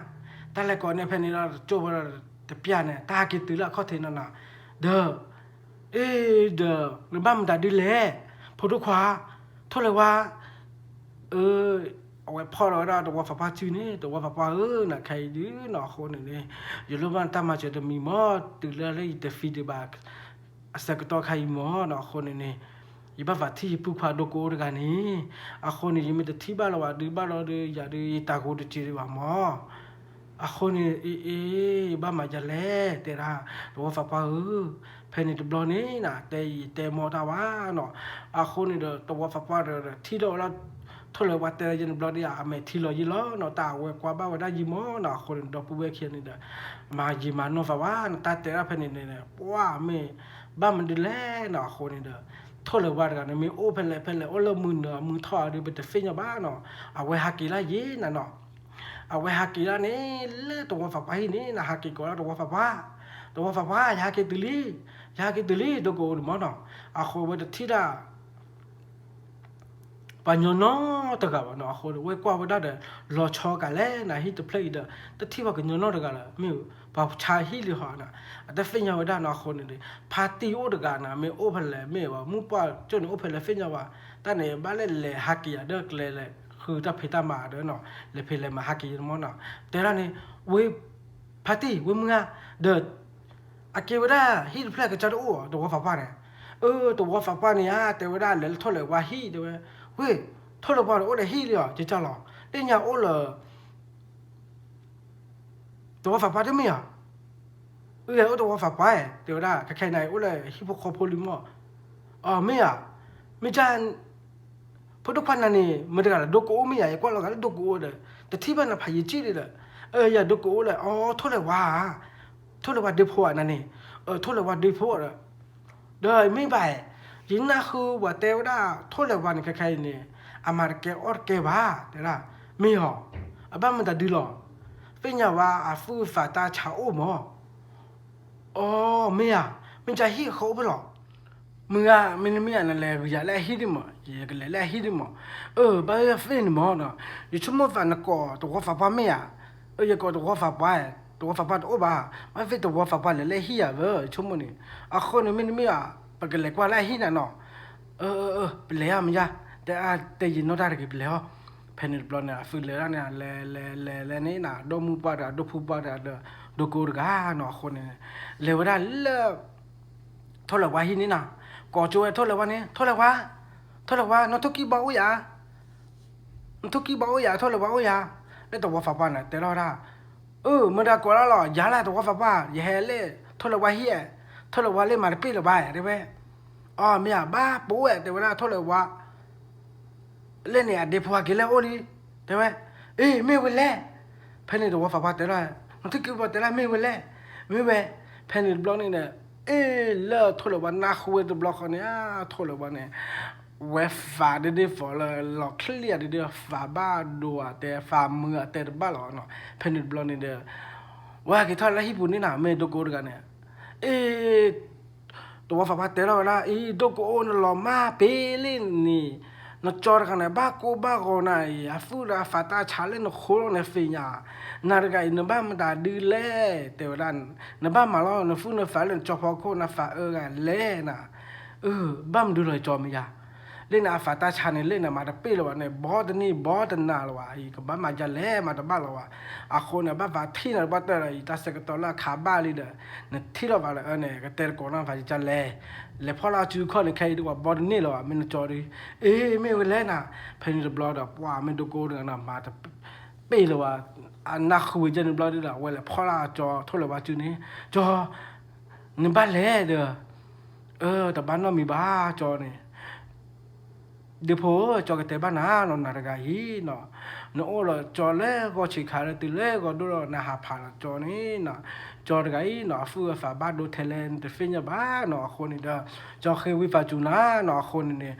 တၢ်လဲၤကိးန့ၢ်ဖဲန့ၣ်ဒီး ကၠိၣ်ဝဲဒီးတပျၢ်န့ၣ်, တၢ်ဟဲက့ၤတုၤလၢအခီၣ်ထံးနီၤနၤ, ဒီး အ့ ဒီး နဘၣ်မတၤဒ်လဲၣ်, ဖိဒိၣ်ခွါ, ထိၣ်လဲၤဝါ, အဝဲဖီၣ်လီၤဝဲဒၣ်သဝီသးပှၢ်စုန့ၣ်, သဝီသးပှၢ်ဧၢ, နခဲအံၤဒုနီၤ, အဃိန့ၣ်န့ၣ် ယလိၣ်ဘၣ်နတၢ်မၤစၢၤတမံၤမၢ်, တုၤလၢလၢယတသံဒံးဘၣ် အဆၢကတီၢ်ခါအံၤမၢ်နီၤ, အဃိန့ၣ်န့ၣ် ယဘၣ်သးထံၣ်ယပုၢ်ခွါဒိကိအိၣ်တဂၤန့ၣ်, အဃိန့ၣ် ယမ့ၢ်တထံၣ်ဘၣ်လၢၤဘၣ်ဒုးဘၣ်လီၤဒီး ယၤဒုးယတၢ်ဂိၢ်တစ့းဒံးဘၣ်မၢ်, အဃိန့ၣ် အ့ အ့ ဘၣ်မၤယၤလဲၣ်, တဲဒၣ် သဝီသးပှၢ်ဧၢ, ဖဲန့ၣ်တဘျီန့ၣ်နၤ, တဲယတဲမီၢ်တၢ်ဝဲနီၤ, အဃိန့ၣ်ဒီး သဝီသးပှၢ်ဒီး ထံၣ်ထီၣ်ဝဲဒၣ် ထိၣ်လဲၤဝါတဲလၢယၤတဘျီဒီး အမဲာ်ထံလီၤယံာ်လီၤနီၤ, တၢ်အဝဲကွၢ်ဘၣ်ဝဲဒၣ်ယံာ်မၢ်နီၤ, အဃိန့ၣ် ဒီပုၢ်ဝဲၢ်ခံဂၤန့ၣ်ဒီး မၤယံာ်မၤနီၢ်သးဝဲ, နတၢ်တဲဒၣ်ဖဲန့ၣ်န့ၣ် ပှၤမ့ၢ်ဘၣ်မနုၤလဲၣ်နီၤ, အဃိန့ၣ်ဒီး ထိၣ်လဲၤဝါတဂၤန့ၣ် မ့ၢ်အိၣ်ဖဲလဲၣ်ဖဲလဲၣ်, အိၣ်လၢမုၢ်နၤမုၢ်ထီၣ်အဒုး ပတသ့ၣ်ညါဘၣ်နီၤ, အဝဲဟးက့ၤလၢယံၤနၤနီၤ, အဝဲဟးက့ၤလၢန့ၣ် လၢသဝီသးပှၢ်ဟံၣ်န့ၣ်နၤ, ဟးက့ၤကိးလၢသဝီသးပှၢ်, သဝီသးပှၢ် ယဟးက့ၤတုၤလံ, ယဟးက့ၤတုၤလံ ဒိကိအိၣ်န့ၣ်မၢ်နီၤ, အဃိဝဲတထံၣ်ဒၣ် ပှၤညီနီတဂၤဘၣ်နီၤ, အဃိန့ၣ် ဝဲကွၢ်ဝဲဒၣ်ဒီး လီၤဆီကးလဲၣ်နၤ, ဟံၣ်တဖျၢၣ်အံၤဒီး တထံၣ်ပှၤကညီနီတဂၤလၢၤ, မ့ၢ်ပှၤဆါဟံၣ်လံဟီနၤ, အတသ့ၣ်ညါဝဲဒၣ်နီၤ, အဃိန့ၣ် ဖါတံၢ်အိၣ်တဂၤနၤ, မ့ၢ်အိၣ်ဖဲလဲၣ်, မ့ၢ်ပှၤမုၢ်ပှၢ်ကၠိၣ်န့ၣ် အိၣ်ဖဲလဲၣ်သ့ၣ်ညါဘၣ်, တၢ်န့ၣ် ဘၣ်လဲၣ်လဲၤဟးက့ၤယၤဒီးကျဲလဲၣ်, ဃုတၢ်ဖံးတၢ်မၤဒီးနီၤ, လဲၤဖံးလဲၤမၤဟးက့ၤယၤမၢ်နီၤ, တဲဒၣ်န့ၣ် ဝဲ ဖါတံၢ် ဝဲမုၢ်ဧါ, ဒီး အကဲဝဲဒၣ်ဟံၣ်တဖျၢၣ်ကစၢ်တအိၣ် သဝီသးပှၢ်န့ၣ်, အၢ သဝီသးပှၢ်န့ၣ်ဧါ, တဲဝဲဒၣ်လဲၤလၢထိၣ်လဲၤဝါဟံၣ် တဲဝဲ, ဝ့ၢ် ထိၣ်လဲၤဝါန့ၣ်အိၣ်ဒီးဟံၣ်လံအီၤ ကကၢ်လီၤ, သ့ၣ်ညါအိၣ်လၢ သဝီသးပှၢ်တမ့ၢ်ဧါ, အၢ အိၣ်သဝီသးပှၢ်ဧါ, တဲဝဲဒၣ် ခဲခဲအံၤနၤ အိၣ်လၢဟံၣ်ဖိဃီဖိလံမၢ်, အီ မ့ၢ်ဧါ, မ့ၢ်က ဖိဒိၣ်ခွါနၤန့ၣ် မတၤတဂၤလဲၣ်, ဒိကိအိၣ်မ့ၢ်ဧါ, ယကွၢ်လီၤဂာ်လၢဒိကိအိၣ်ဒီး တထံၣ်ဘၣ်နဖးယံာ်ကံၣ်ဒံးဒီး, အၢ ယၤဒိကိအိၣ်လဲၣ်, အီ ထိၣ်လဲၤဝါဧါ, ထိၣ်လဲၤဝါဒ့ဖိဧါနၤန့ၣ်, အၢထိၣ်လဲၤဝါဒ့ဖိဒီး ဒီးမ့ၢ်ဘၣ်ဧါ, ယနၢ်ဟူပှၤတဲဝဲဒၣ် ထိၣ်လဲၤဝါန့ၣ် ခဲခဲအံၤန့ၣ် အမၤတကဲအီၣ်တကဲဘၣ်, တဲဒၣ်, မ့ၢ်ဧါ, အဘၣ်မတၤဒုလီၤ, သ့ၣ်ညါဝဲအသူၣ်အသးတၢ်ဆါအိၣ်မၢ်, အီ မ့ၢ်ဧါ, မ့ၢ်ကဟံၣ်ဃီအိၣ်ဖဲလဲၣ်, မုၢ်ဂၤ မ့တမ့ၢ်ဧါ နလဲၤဂုာ်ယၤလၢအဟံၣ်ဒံးမၢ်, ယကလဲၤလၢအဟံၣ်ဒံးမၢ်, အၢ ဘၣ်သ့ၣ်သ့ၣ်န့ၣ်မၢ်နီၤ, ယဆိကမိၣ်သးနကိးသဝီသးပှၢ်မ့ၢ်ဧါ, အၢ ယကိးသဝီသးပှၢ်, သဝီသးပှၢ်တအိၣ်ဘၣ်, ဘၣ်သ့ၣ်သဝီသးပှၢ်လဲၤလၢဟံၣ်ယၤဧၢ, ယဆိကမိၣ်န့ၣ်, အဃိန့ၣ်မ့တမ့ၢ်ဧါ, ပကလဲၤကွၢ်လၢအဟံၣ်နၤနီၤ, အၢ အၢ အၢ ပလဲၤဧါမ့ၢ်ယါ, တဲအါတဲယံာ်နီၢ်တၢ်တဂ့ၤ ပလဲၤအီၤ, ဖဲန့ၣ်တဘျီန့ၣ် အသုလဲၤဒၣ်န့ၣ် လဲၤလဲၤလဲၤလဲၤန့ၣ်နၤ ဒီမုၢ်ပှၢ်တဂၤ ဒီဖုပှၢ်တဂၤဒီး ဒိကိတဂၤနီၤ, အဃိန့ၣ် လဲၤဝဲဒၣ်လၢ ထိၣ်လဲၤဝါဟံၣ်န့ၣ်နၤ, ကိးကၠိဝဲထိၣ်လဲၤဝါန့ၣ်, ထိၣ်လဲၤဝါ, ထိၣ်လဲၤဝါ နထိၣ်ကံၢ်ဘၣ်အိၣ်ယၤ, နထိၣ်ကံၢ်ဘၣ်အိၣ်ယၤ ထိၣ်လဲၤဝါအိၣ်ယၤ, လၢသဝီသးပှၢ်န့ၣ် တဲထီၣ်ဝဲဒၣ်, အၢ မတၤကိးဒၣ်လီၤ, ယၤလၢသဝီသးပှၢ် ယဟဲလၢ ထိၣ်လဲၤဝါဟံၣ်, ထိၣ်လဲၤဝါလၢမၤတပ့ၢ်လၢၤဘၣ် တဲဝဲ, အီ မ့ၢ်ဧါ, ဘၣ်ပအိၣ်ဝဲ တဲဝဲဒၣ် ထိၣ်လဲၤဝါ လၢန့ၣ် အဒ့ဖိဟဲက့ၤလၢအအိၣ်လံ, တဲဝဲ, အ့ မ့ၢ်ဝဲလဲၣ်, ဖဲန့ၣ်သဝီသးပှၢ်တဲလီၤ, နထိၣ်ကံၢ်ဘၣ်တဲလၢ မ့ၢ်ဝဲလဲၣ်, မ့ၢ်ဝဲ, ဖဲန့ၣ်တဘျီန့ၣ်ဒီး အ့ လၢထိၣ်လဲၤဝါနၢ်ဟူဝဲတဘျီဃီန့ၣ် ထိၣ်လဲၤဝါန့ၣ် ဝဲသးဒ့ဒ့ဖိးလၢလီၤချံၣ်အဒ့ဒ့ သးဘၣ်ဒိဧါတဲ သးမုာ်ဧါတဲတဘၣ်လီၤနီၤ, ဖဲန့ၣ်တဘျီန့ၣ်ဒီး ဝဲဟဲက့ၤထီၣ်လၢဟံၣ်ပူၤန့ၣ်နၤ မ့ၢ်ဒိကိတဂၤန့ၣ်, အ့ သဝီသးပှၢ်တဲထီၣ်ဝဲဒၣ် အံၤ ဒိကိအိၣ် နလီၤမၢ်ပ့ၤလံန့ၣ်, နကၠီတဂၤန့ၣ် ဘၣ်ကိၢ်ဘၣ်ဂီၤနၤအံၤ အသူၣ်ဒီးအသးတၢ်ဆါလၢနဃိလီၤန့ၣ်သ့ၣ်ညါ, နၤတဂၤအံၤ နဘၣ်မတၤဒုလဲၣ် တဲဝဲဒၣ်, နဘၣ်မၤလီၤနသူၣ်နသးလၢနကၠီဖီခိၣ် နသးအၢဂၤလဲၣ်နၤ, အၢ ဘၣ်မနုၤလီၤကၠီမ့ၢ်ယါ, လၢန့ၣ်အဖးတၢ်ဆါန့ၣ် လၢန့ၣ်မၤတပ့ၢ်လၢၤဘၣ်န့ၣ် ဘီတန့ၢ်ဘီတနၤလၢၤဘၣ်, ယကဘၣ်မၤဒ်လဲၣ်မၤတဘၣ်လၢၤဘၣ်. အဃိန့ၣ် ဘၣ်သးထံၣ်နၤတဘၣ်တၢၢ်ဒီး ယတၢ်ဆၢကတီၢ်လၢအခးဘၣ်လံဒီး နထံၣ်လီၤဘၣ်လၢအန့ၣ် ကတဲတကိးနီၣ်ဖးယကလဲၤ, လဲၤဖီၣ်လၢအစုခီၣ်န့ၣ် ခဲအံၤဒုးပှၤဘီတန့ၢ်လၢၤဘၣ်, မ့ၢ်နကၠီဒုး, အ့ မ့ၢ်ဝဲလဲၣ်နၤ, ဖဲန့ၣ်တဘျီဒီး ပှၤမ့ၢ်ဒိကိတဂၤန့ၣ် မၤတပ့ၢ်လၢၤဘၣ်, အနၢ်ဃုာ်ဝဲကဲန့ၣ်တဘျီဒုးဒီး အဝဲလဲၤဖီၣ်လၢအကၠီထိၣ်လၢၤဘၣ်စုန့ၣ်, ကၠီ နဘၣ်လဲၤဒီး, အၢ တဘၣ်နီတမံၤဘၣ်ကၠီန့ၣ်, ဒ့ဖိဧၢ ကၠီကတဲဘၣ်နၤနီၤ နၤတဂၤအံၤနီၤ, နအိၣ်ဒီးကၠီလၢဂီၤဆံးခါလၢတုၤလၢဂီၤဒိၣ်ဒီး နဟးဖးလီၤကၠီန့ၣ်နီၤ, ကၠီတဂၤအံၤနီၤ အဖုၣ်အသးဘၣ်ဒိထဲလဲၣ် နတသ့ၣ်ညါဘၣ်နီၤ, အဃိန့ၣ်ဒီး ကၠီဃ့ဝံသးစူၤနၤနီၤ, အဃိန့ၣ်န့ၣ်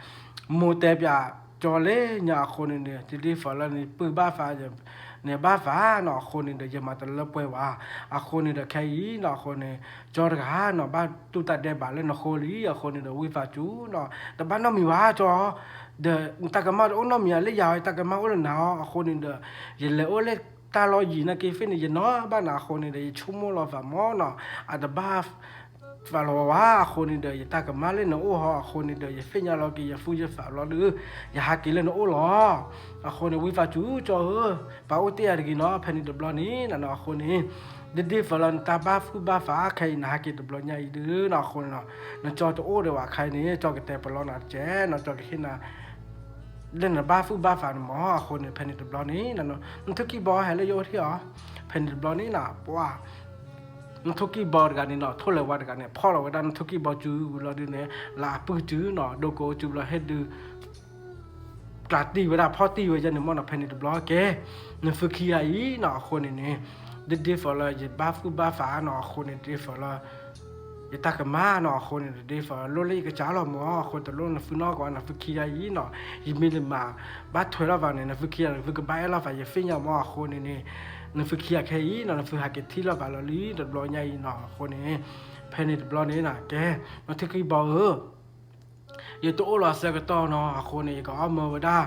မိၢ်တဲပၠးကၠီလၢညါအဃိန့ၣ်န့ၣ် တဒ်သိးလၢနပုၢ်ဘၣ်သး နဘၣ်သးနီၤ, အဃိန့ၣ်ဒီး ယမၤတလၢပှဲၤဘၣ်, အဃိန့ၣ်ဒီး ခဲအံၤနီၤ အဃိန့ၣ် ကၠီတဂၤနီၤ ဘၣ်တူၢ်တၢ်ဒဲးဘးလၢနဃိလံ, အဃိန့ၣ်ဒီး ဝံသးစူၤနီၤ တဘၣ်နီတမံၤဘၣ်ကၠီ, ဒီးနတၢ်ကမၣ်တအိၣ်နီတမံၤဧါ လၢယၤ ယတၢ်ကမၣ်အိၣ်လၢနၤဧါ, အဃိန့ၣ်ဒီး ယလဲၤအိၣ်လၢတၢ်လီၢ်ယံၤနာ်က့ ဖဲန့ၣ် ယနီၢ်ဘၣ်နၤ အဃိန့ၣ်ဒီး ယဆိကမိၣ်လီၤသးမးနီၤ, အတဘၣ်သးလီၤဝဲ အဃိန့ၣ်ဒီး ယတၢ်ကမၣ်လၢနအိၣ်ဟီ အဃိန့ၣ်ဒီး ယသ့ၣ်ညါလီၤက့ၤယသူယသးလီၤဒီး ယဟးက့ၤလၢနအိၣ်လီၤ. အဃိန့ၣ် ဝံသးစူၤကၠီဧၢ, ပှၤအိၣ်တ့ၢ်ယၤတဂ့ၤနီၤ ဖဲန့ၣ်တဘျီန့ၣ်နီၤ, အဃိန့ၣ် ဒ်ဒ်သိးလၢနတၢ်ဘၣ်သူၣ်ဘၣ်သးခဲအံၤ နဟးက့ၤတဘျီညါအံၤဒုးနီၤ, အဃိန့ၣ်နီၤ နကၠီတအိၣ်ဒီးဘၣ်ခဲအံၤန့ၣ် ကၠီကတဲပလီနၤတကဲနီၤ, ကၠီကဟ့ၣ်နၤ လၢနဘၣ်သူၣ်ဘၣ်သးန့ၣ်မး, အဃိန့ၣ် ဖဲန့ၣ်တဘျီန့ၣ် နထိၣ်ကံၢ်ဘီဟဲလၢယအိၣ်ထံၣ်အီၤ, ဖဲန့ၣ်တဘျီန့ၣ်နီၤ ပှၤ နထိၣ်ကံၢ်ဘီတဂၤန့ၣ်နီၤ ထိၣ်လၢၤဝါတဂၤန့ၣ် ဖီၣ်လီၤဝဲဒၣ်နထိၣ်ကံၢ်ဘီစုလီၤဒုးန့ၣ် လၢအပုၢ်စုနီၤ ဒိကိစုလီၤဟ့ၣ်ဒုး ကျးတံၢ်ဝဲဒၣ် ဖီၣ်တံၢ်ဝဲယဲန့ၣ်မးနီၤ, ဖဲန့ၣ်တဘျီကဲ နသုခံဂၤအံၤနီၤ အဃိန့ၣ်န့ၣ် ဒ်ဒ်သိးလၢယဘၣ်သူၣ်ဘၣ်သးနီၤ အဃိန့ၣ် ဒ်သိးလၢ ယတၢ်ကမၣ်နီၤ အဃိန့ၣ် ဒ်သိးလၢလိၣ်လၢယကစၢ်လီၤမး အဃိတလိၣ်နသုနီၢ်ကီး နသုခံဂၤအံၤနီၤ ယမ့ၢ်တမၤဘၣ်ထွဲလီၤသးန့ၣ် နသုခံဂၤ နသုကဘၣ်အဲၣ်လီၤသးယသ့ၣ်ညါမး အဃိန့ၣ်န့ၣ် နသုခံဂၤခဲအံၤနီၤ နသုဟးက့ၤထံၣ်လီၤသးလီၤလံ တဘျီညါအံၤနီၤ အဃိန့ၣ် ဖဲန့ၣ်တဘျီန့ၣ်နီၤ ကဲ နထိၣ်ကံၢ်ဘီဧၢ ယတအိၣ်လီၤအဆၢကတီၢ်နီၤ အဃိန့ၣ် ယကအီၣ်မၢဝဲဒၣ်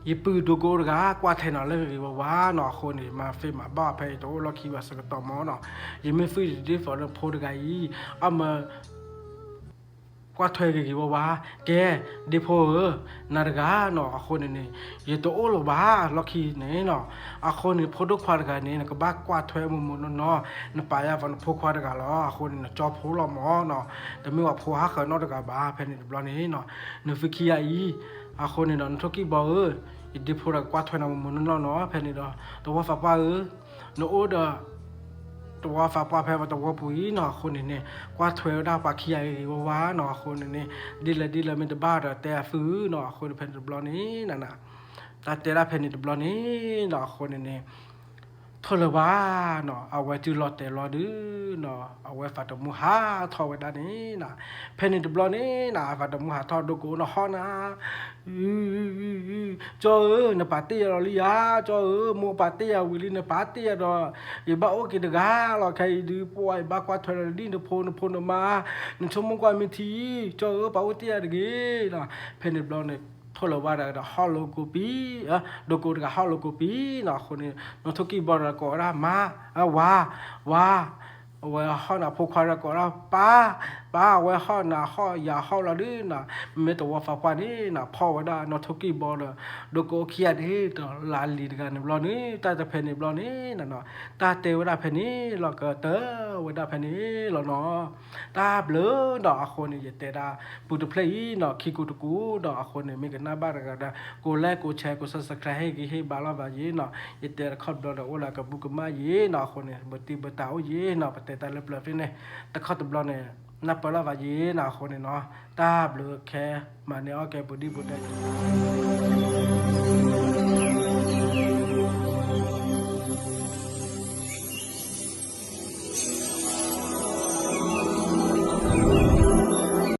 ယပုၢ်ဒိကိတဂၤ ကွၢ်ထွဲနၤလၢဂ့ၤဂ့ၤဝါဝါနီၤ အဃိန့ၣ် မၤသ့မၤဘၣ်ဖဲယတအိၣ်လီၢ်ခံဘၣ်ဆၢကတီၢ်မးနီၤ ယမ့ၢ်သူၣ်ယတဒ်သိးလၢဖိတဂၤအံၤ အီၣ်မၢ ကွၢ်ထွဲဂ့ၤဂ့ၤဝါဝါ ကဲ ဒ့ဖိဧၢ နၤတဂၤနီၤ အဃိန့ၣ်န့ၣ် ယတအိၣ်လၢၤဘၣ်လီၢ်ခံန့ၣ်နီၤ အဃိန့ၣ် ဖိဒိၣ်ခွါတဂၤန့ၣ် နကဘၣ်ကွၢ်ထွဲမိၢ်မိၢ်နီၢ်နီၢ် နပာ်ယၤသးနဖိခွါတဂၤလီၤ အဃိန့ၣ် နကၠီဖိလီၤမးနီၤ တမ့ၢ်ဝဲဖိဟးဃၢၤနီတဂၤဘၣ် ဖဲန့ၣ်တဘျီန့ၣ်နီၤ နသုခံဂၤအံၤ အဃိန့ၣ်ဒီး နထိၣ်ကံၢ်ဘီဧၢ ယဒ့ဖိဒီးကွၢ်ထွဲနၤမိၢ်မိၢ်နီၢ်နီၢ်နီၤ ဖဲန့ၣ်ဒီး သဝီသးပှၢ်ဧၢ နအိၣ်ဒီး သဝီသးပှၢ်ဖဲပသဝီပူၤအံၤနီၤ အဃိန့ၣ်န့ၣ် ကွၢ်ထွဲဝဲဒၣ်ပှၤခံဂၤဂ့ၤဂ့ၤဝါဝါနီၤ အဃိန့ၣ်န့ၣ် ဒ်လဲၣ်ဒ်လဲၣ်မ့ၢ်တဘၣ်ဒီးတဲအသုနီၤ အဃိန့ၣ် ဖဲန့ၣ်တဘျီန့ၣ်နီၤ တၢ်တဲဒၣ်ဖဲန့ၣ်တဘျီန့ၣ်နီၤ အဃိန့ၣ်န့ၣ် ထိၣ်လၢၤဝါနီၤ အဝဲတုၤလီၤတဲာ်လီၤဒုးနီၤ အဝဲသးသမူဟးထီၣ်ဝဲဒၣ်န့ၣ်နီၤ ဖဲန့ၣ်တဘျီန့ၣ်နီၤ အသးသမူဟးထီၣ်ဒိကိနီၤ ဟီၣ်နၤ ကၠီဧၢ နပာ်တ့ၢ်ယၤလီၤလံဧါ ကၠီဧၢ မိၢ်ပာ်တ့ၢ်ယၤဝံၤလံ နပာ်တ့ၢ်ယၤဒီး ယဘၣ်အိၣ်က့ၤတဂၤလီၤ ခဲအံၤဒုး ပှၤယဘၣ်ကွၢ်ထွဲလီၤဒ်နဖိ နဖိနမါ နဆိကမိၣ်ကွၢ်မ့ၢ်ထံ ကၠီဧၢ ပာ်အိၣ်တ့ၢ်ယၤတဂ့ၤနီၤ ဖဲန့ၣ်တဘျီန့ၣ် ထိၣ်လၢၤဝါဒီးဟီၣ်လၢကိးပံၤ ဒိကိတဂၤဟီၣ်လၢကိးပံၤနီၤ အဃိန့ၣ် နထိၣ်ကံၢ်ဘီဒီးကိးဝဲဒၣ်မါ ဝါ ဝါ အဝဲဟီၣ်နၤဖိခွါဒီးကိးဝဲဒၣ်ပၢ် ပၢ် အဝဲဟီၣ်နၤဟီၣ်ယၤဟီၣ်လီၤဒုးနီၤ မ့ၢ်သဝီသးပှၢ်န့ၣ်နီၤ ဖီၣ်ဝဲဒၣ်နထိၣ်ကံၢ်ဘီဒီး ဒိကိခံဂၤတဟ့ၣ်တလးလံၤတဂၤန့ၣ်ဘျီန့ၣ် တၢ်တဖဲန့ၣ်ဘျီန့ၣ်နီၤ တၢ်တဲဝဲဒၣ်ဖဲန့ၣ်လီၤ ကတၢၢ်ဝဲဒၣ်ဖဲန့ၣ်လီၤနီၤ တၢ်ဘျုးနီၤ အဃိန့ၣ် ယတဲဒၣ် ပူၤတဖျၢၣ်အံၤနီၤ ခံကိးတကိးဒီး အဃိန့ၣ် မ့ၢ်ကနၣ်ဘၣ်တဂၤဒီး ကိး like ကိး share ကိး subscribe ဟ့ၣ်ဂံၢ်ဟ့ၣ်ဘါလီၤသးယ့နီၤ ယတဲတခီတဘျီဒီး အိၣ်လၢကဘူၣ်ကမၣ်ယ့နီၤ အဃိန့ၣ် ပတံၤပတၢ်အိၣ်ယ့နီၤ ပတဲတၢ်လၢပျၢၤသ့ၣ်န့ၣ် တခီတဘျီန့ၣ် နၢ်ပၢၢ်လီၤသးယ့နီၤ အဃိန့ၣ်နီၤ တၢ်ဘျုးခဲ မၤန့ၢ်အီၣ်ကဲပူၤဒံးပူၤဒဲး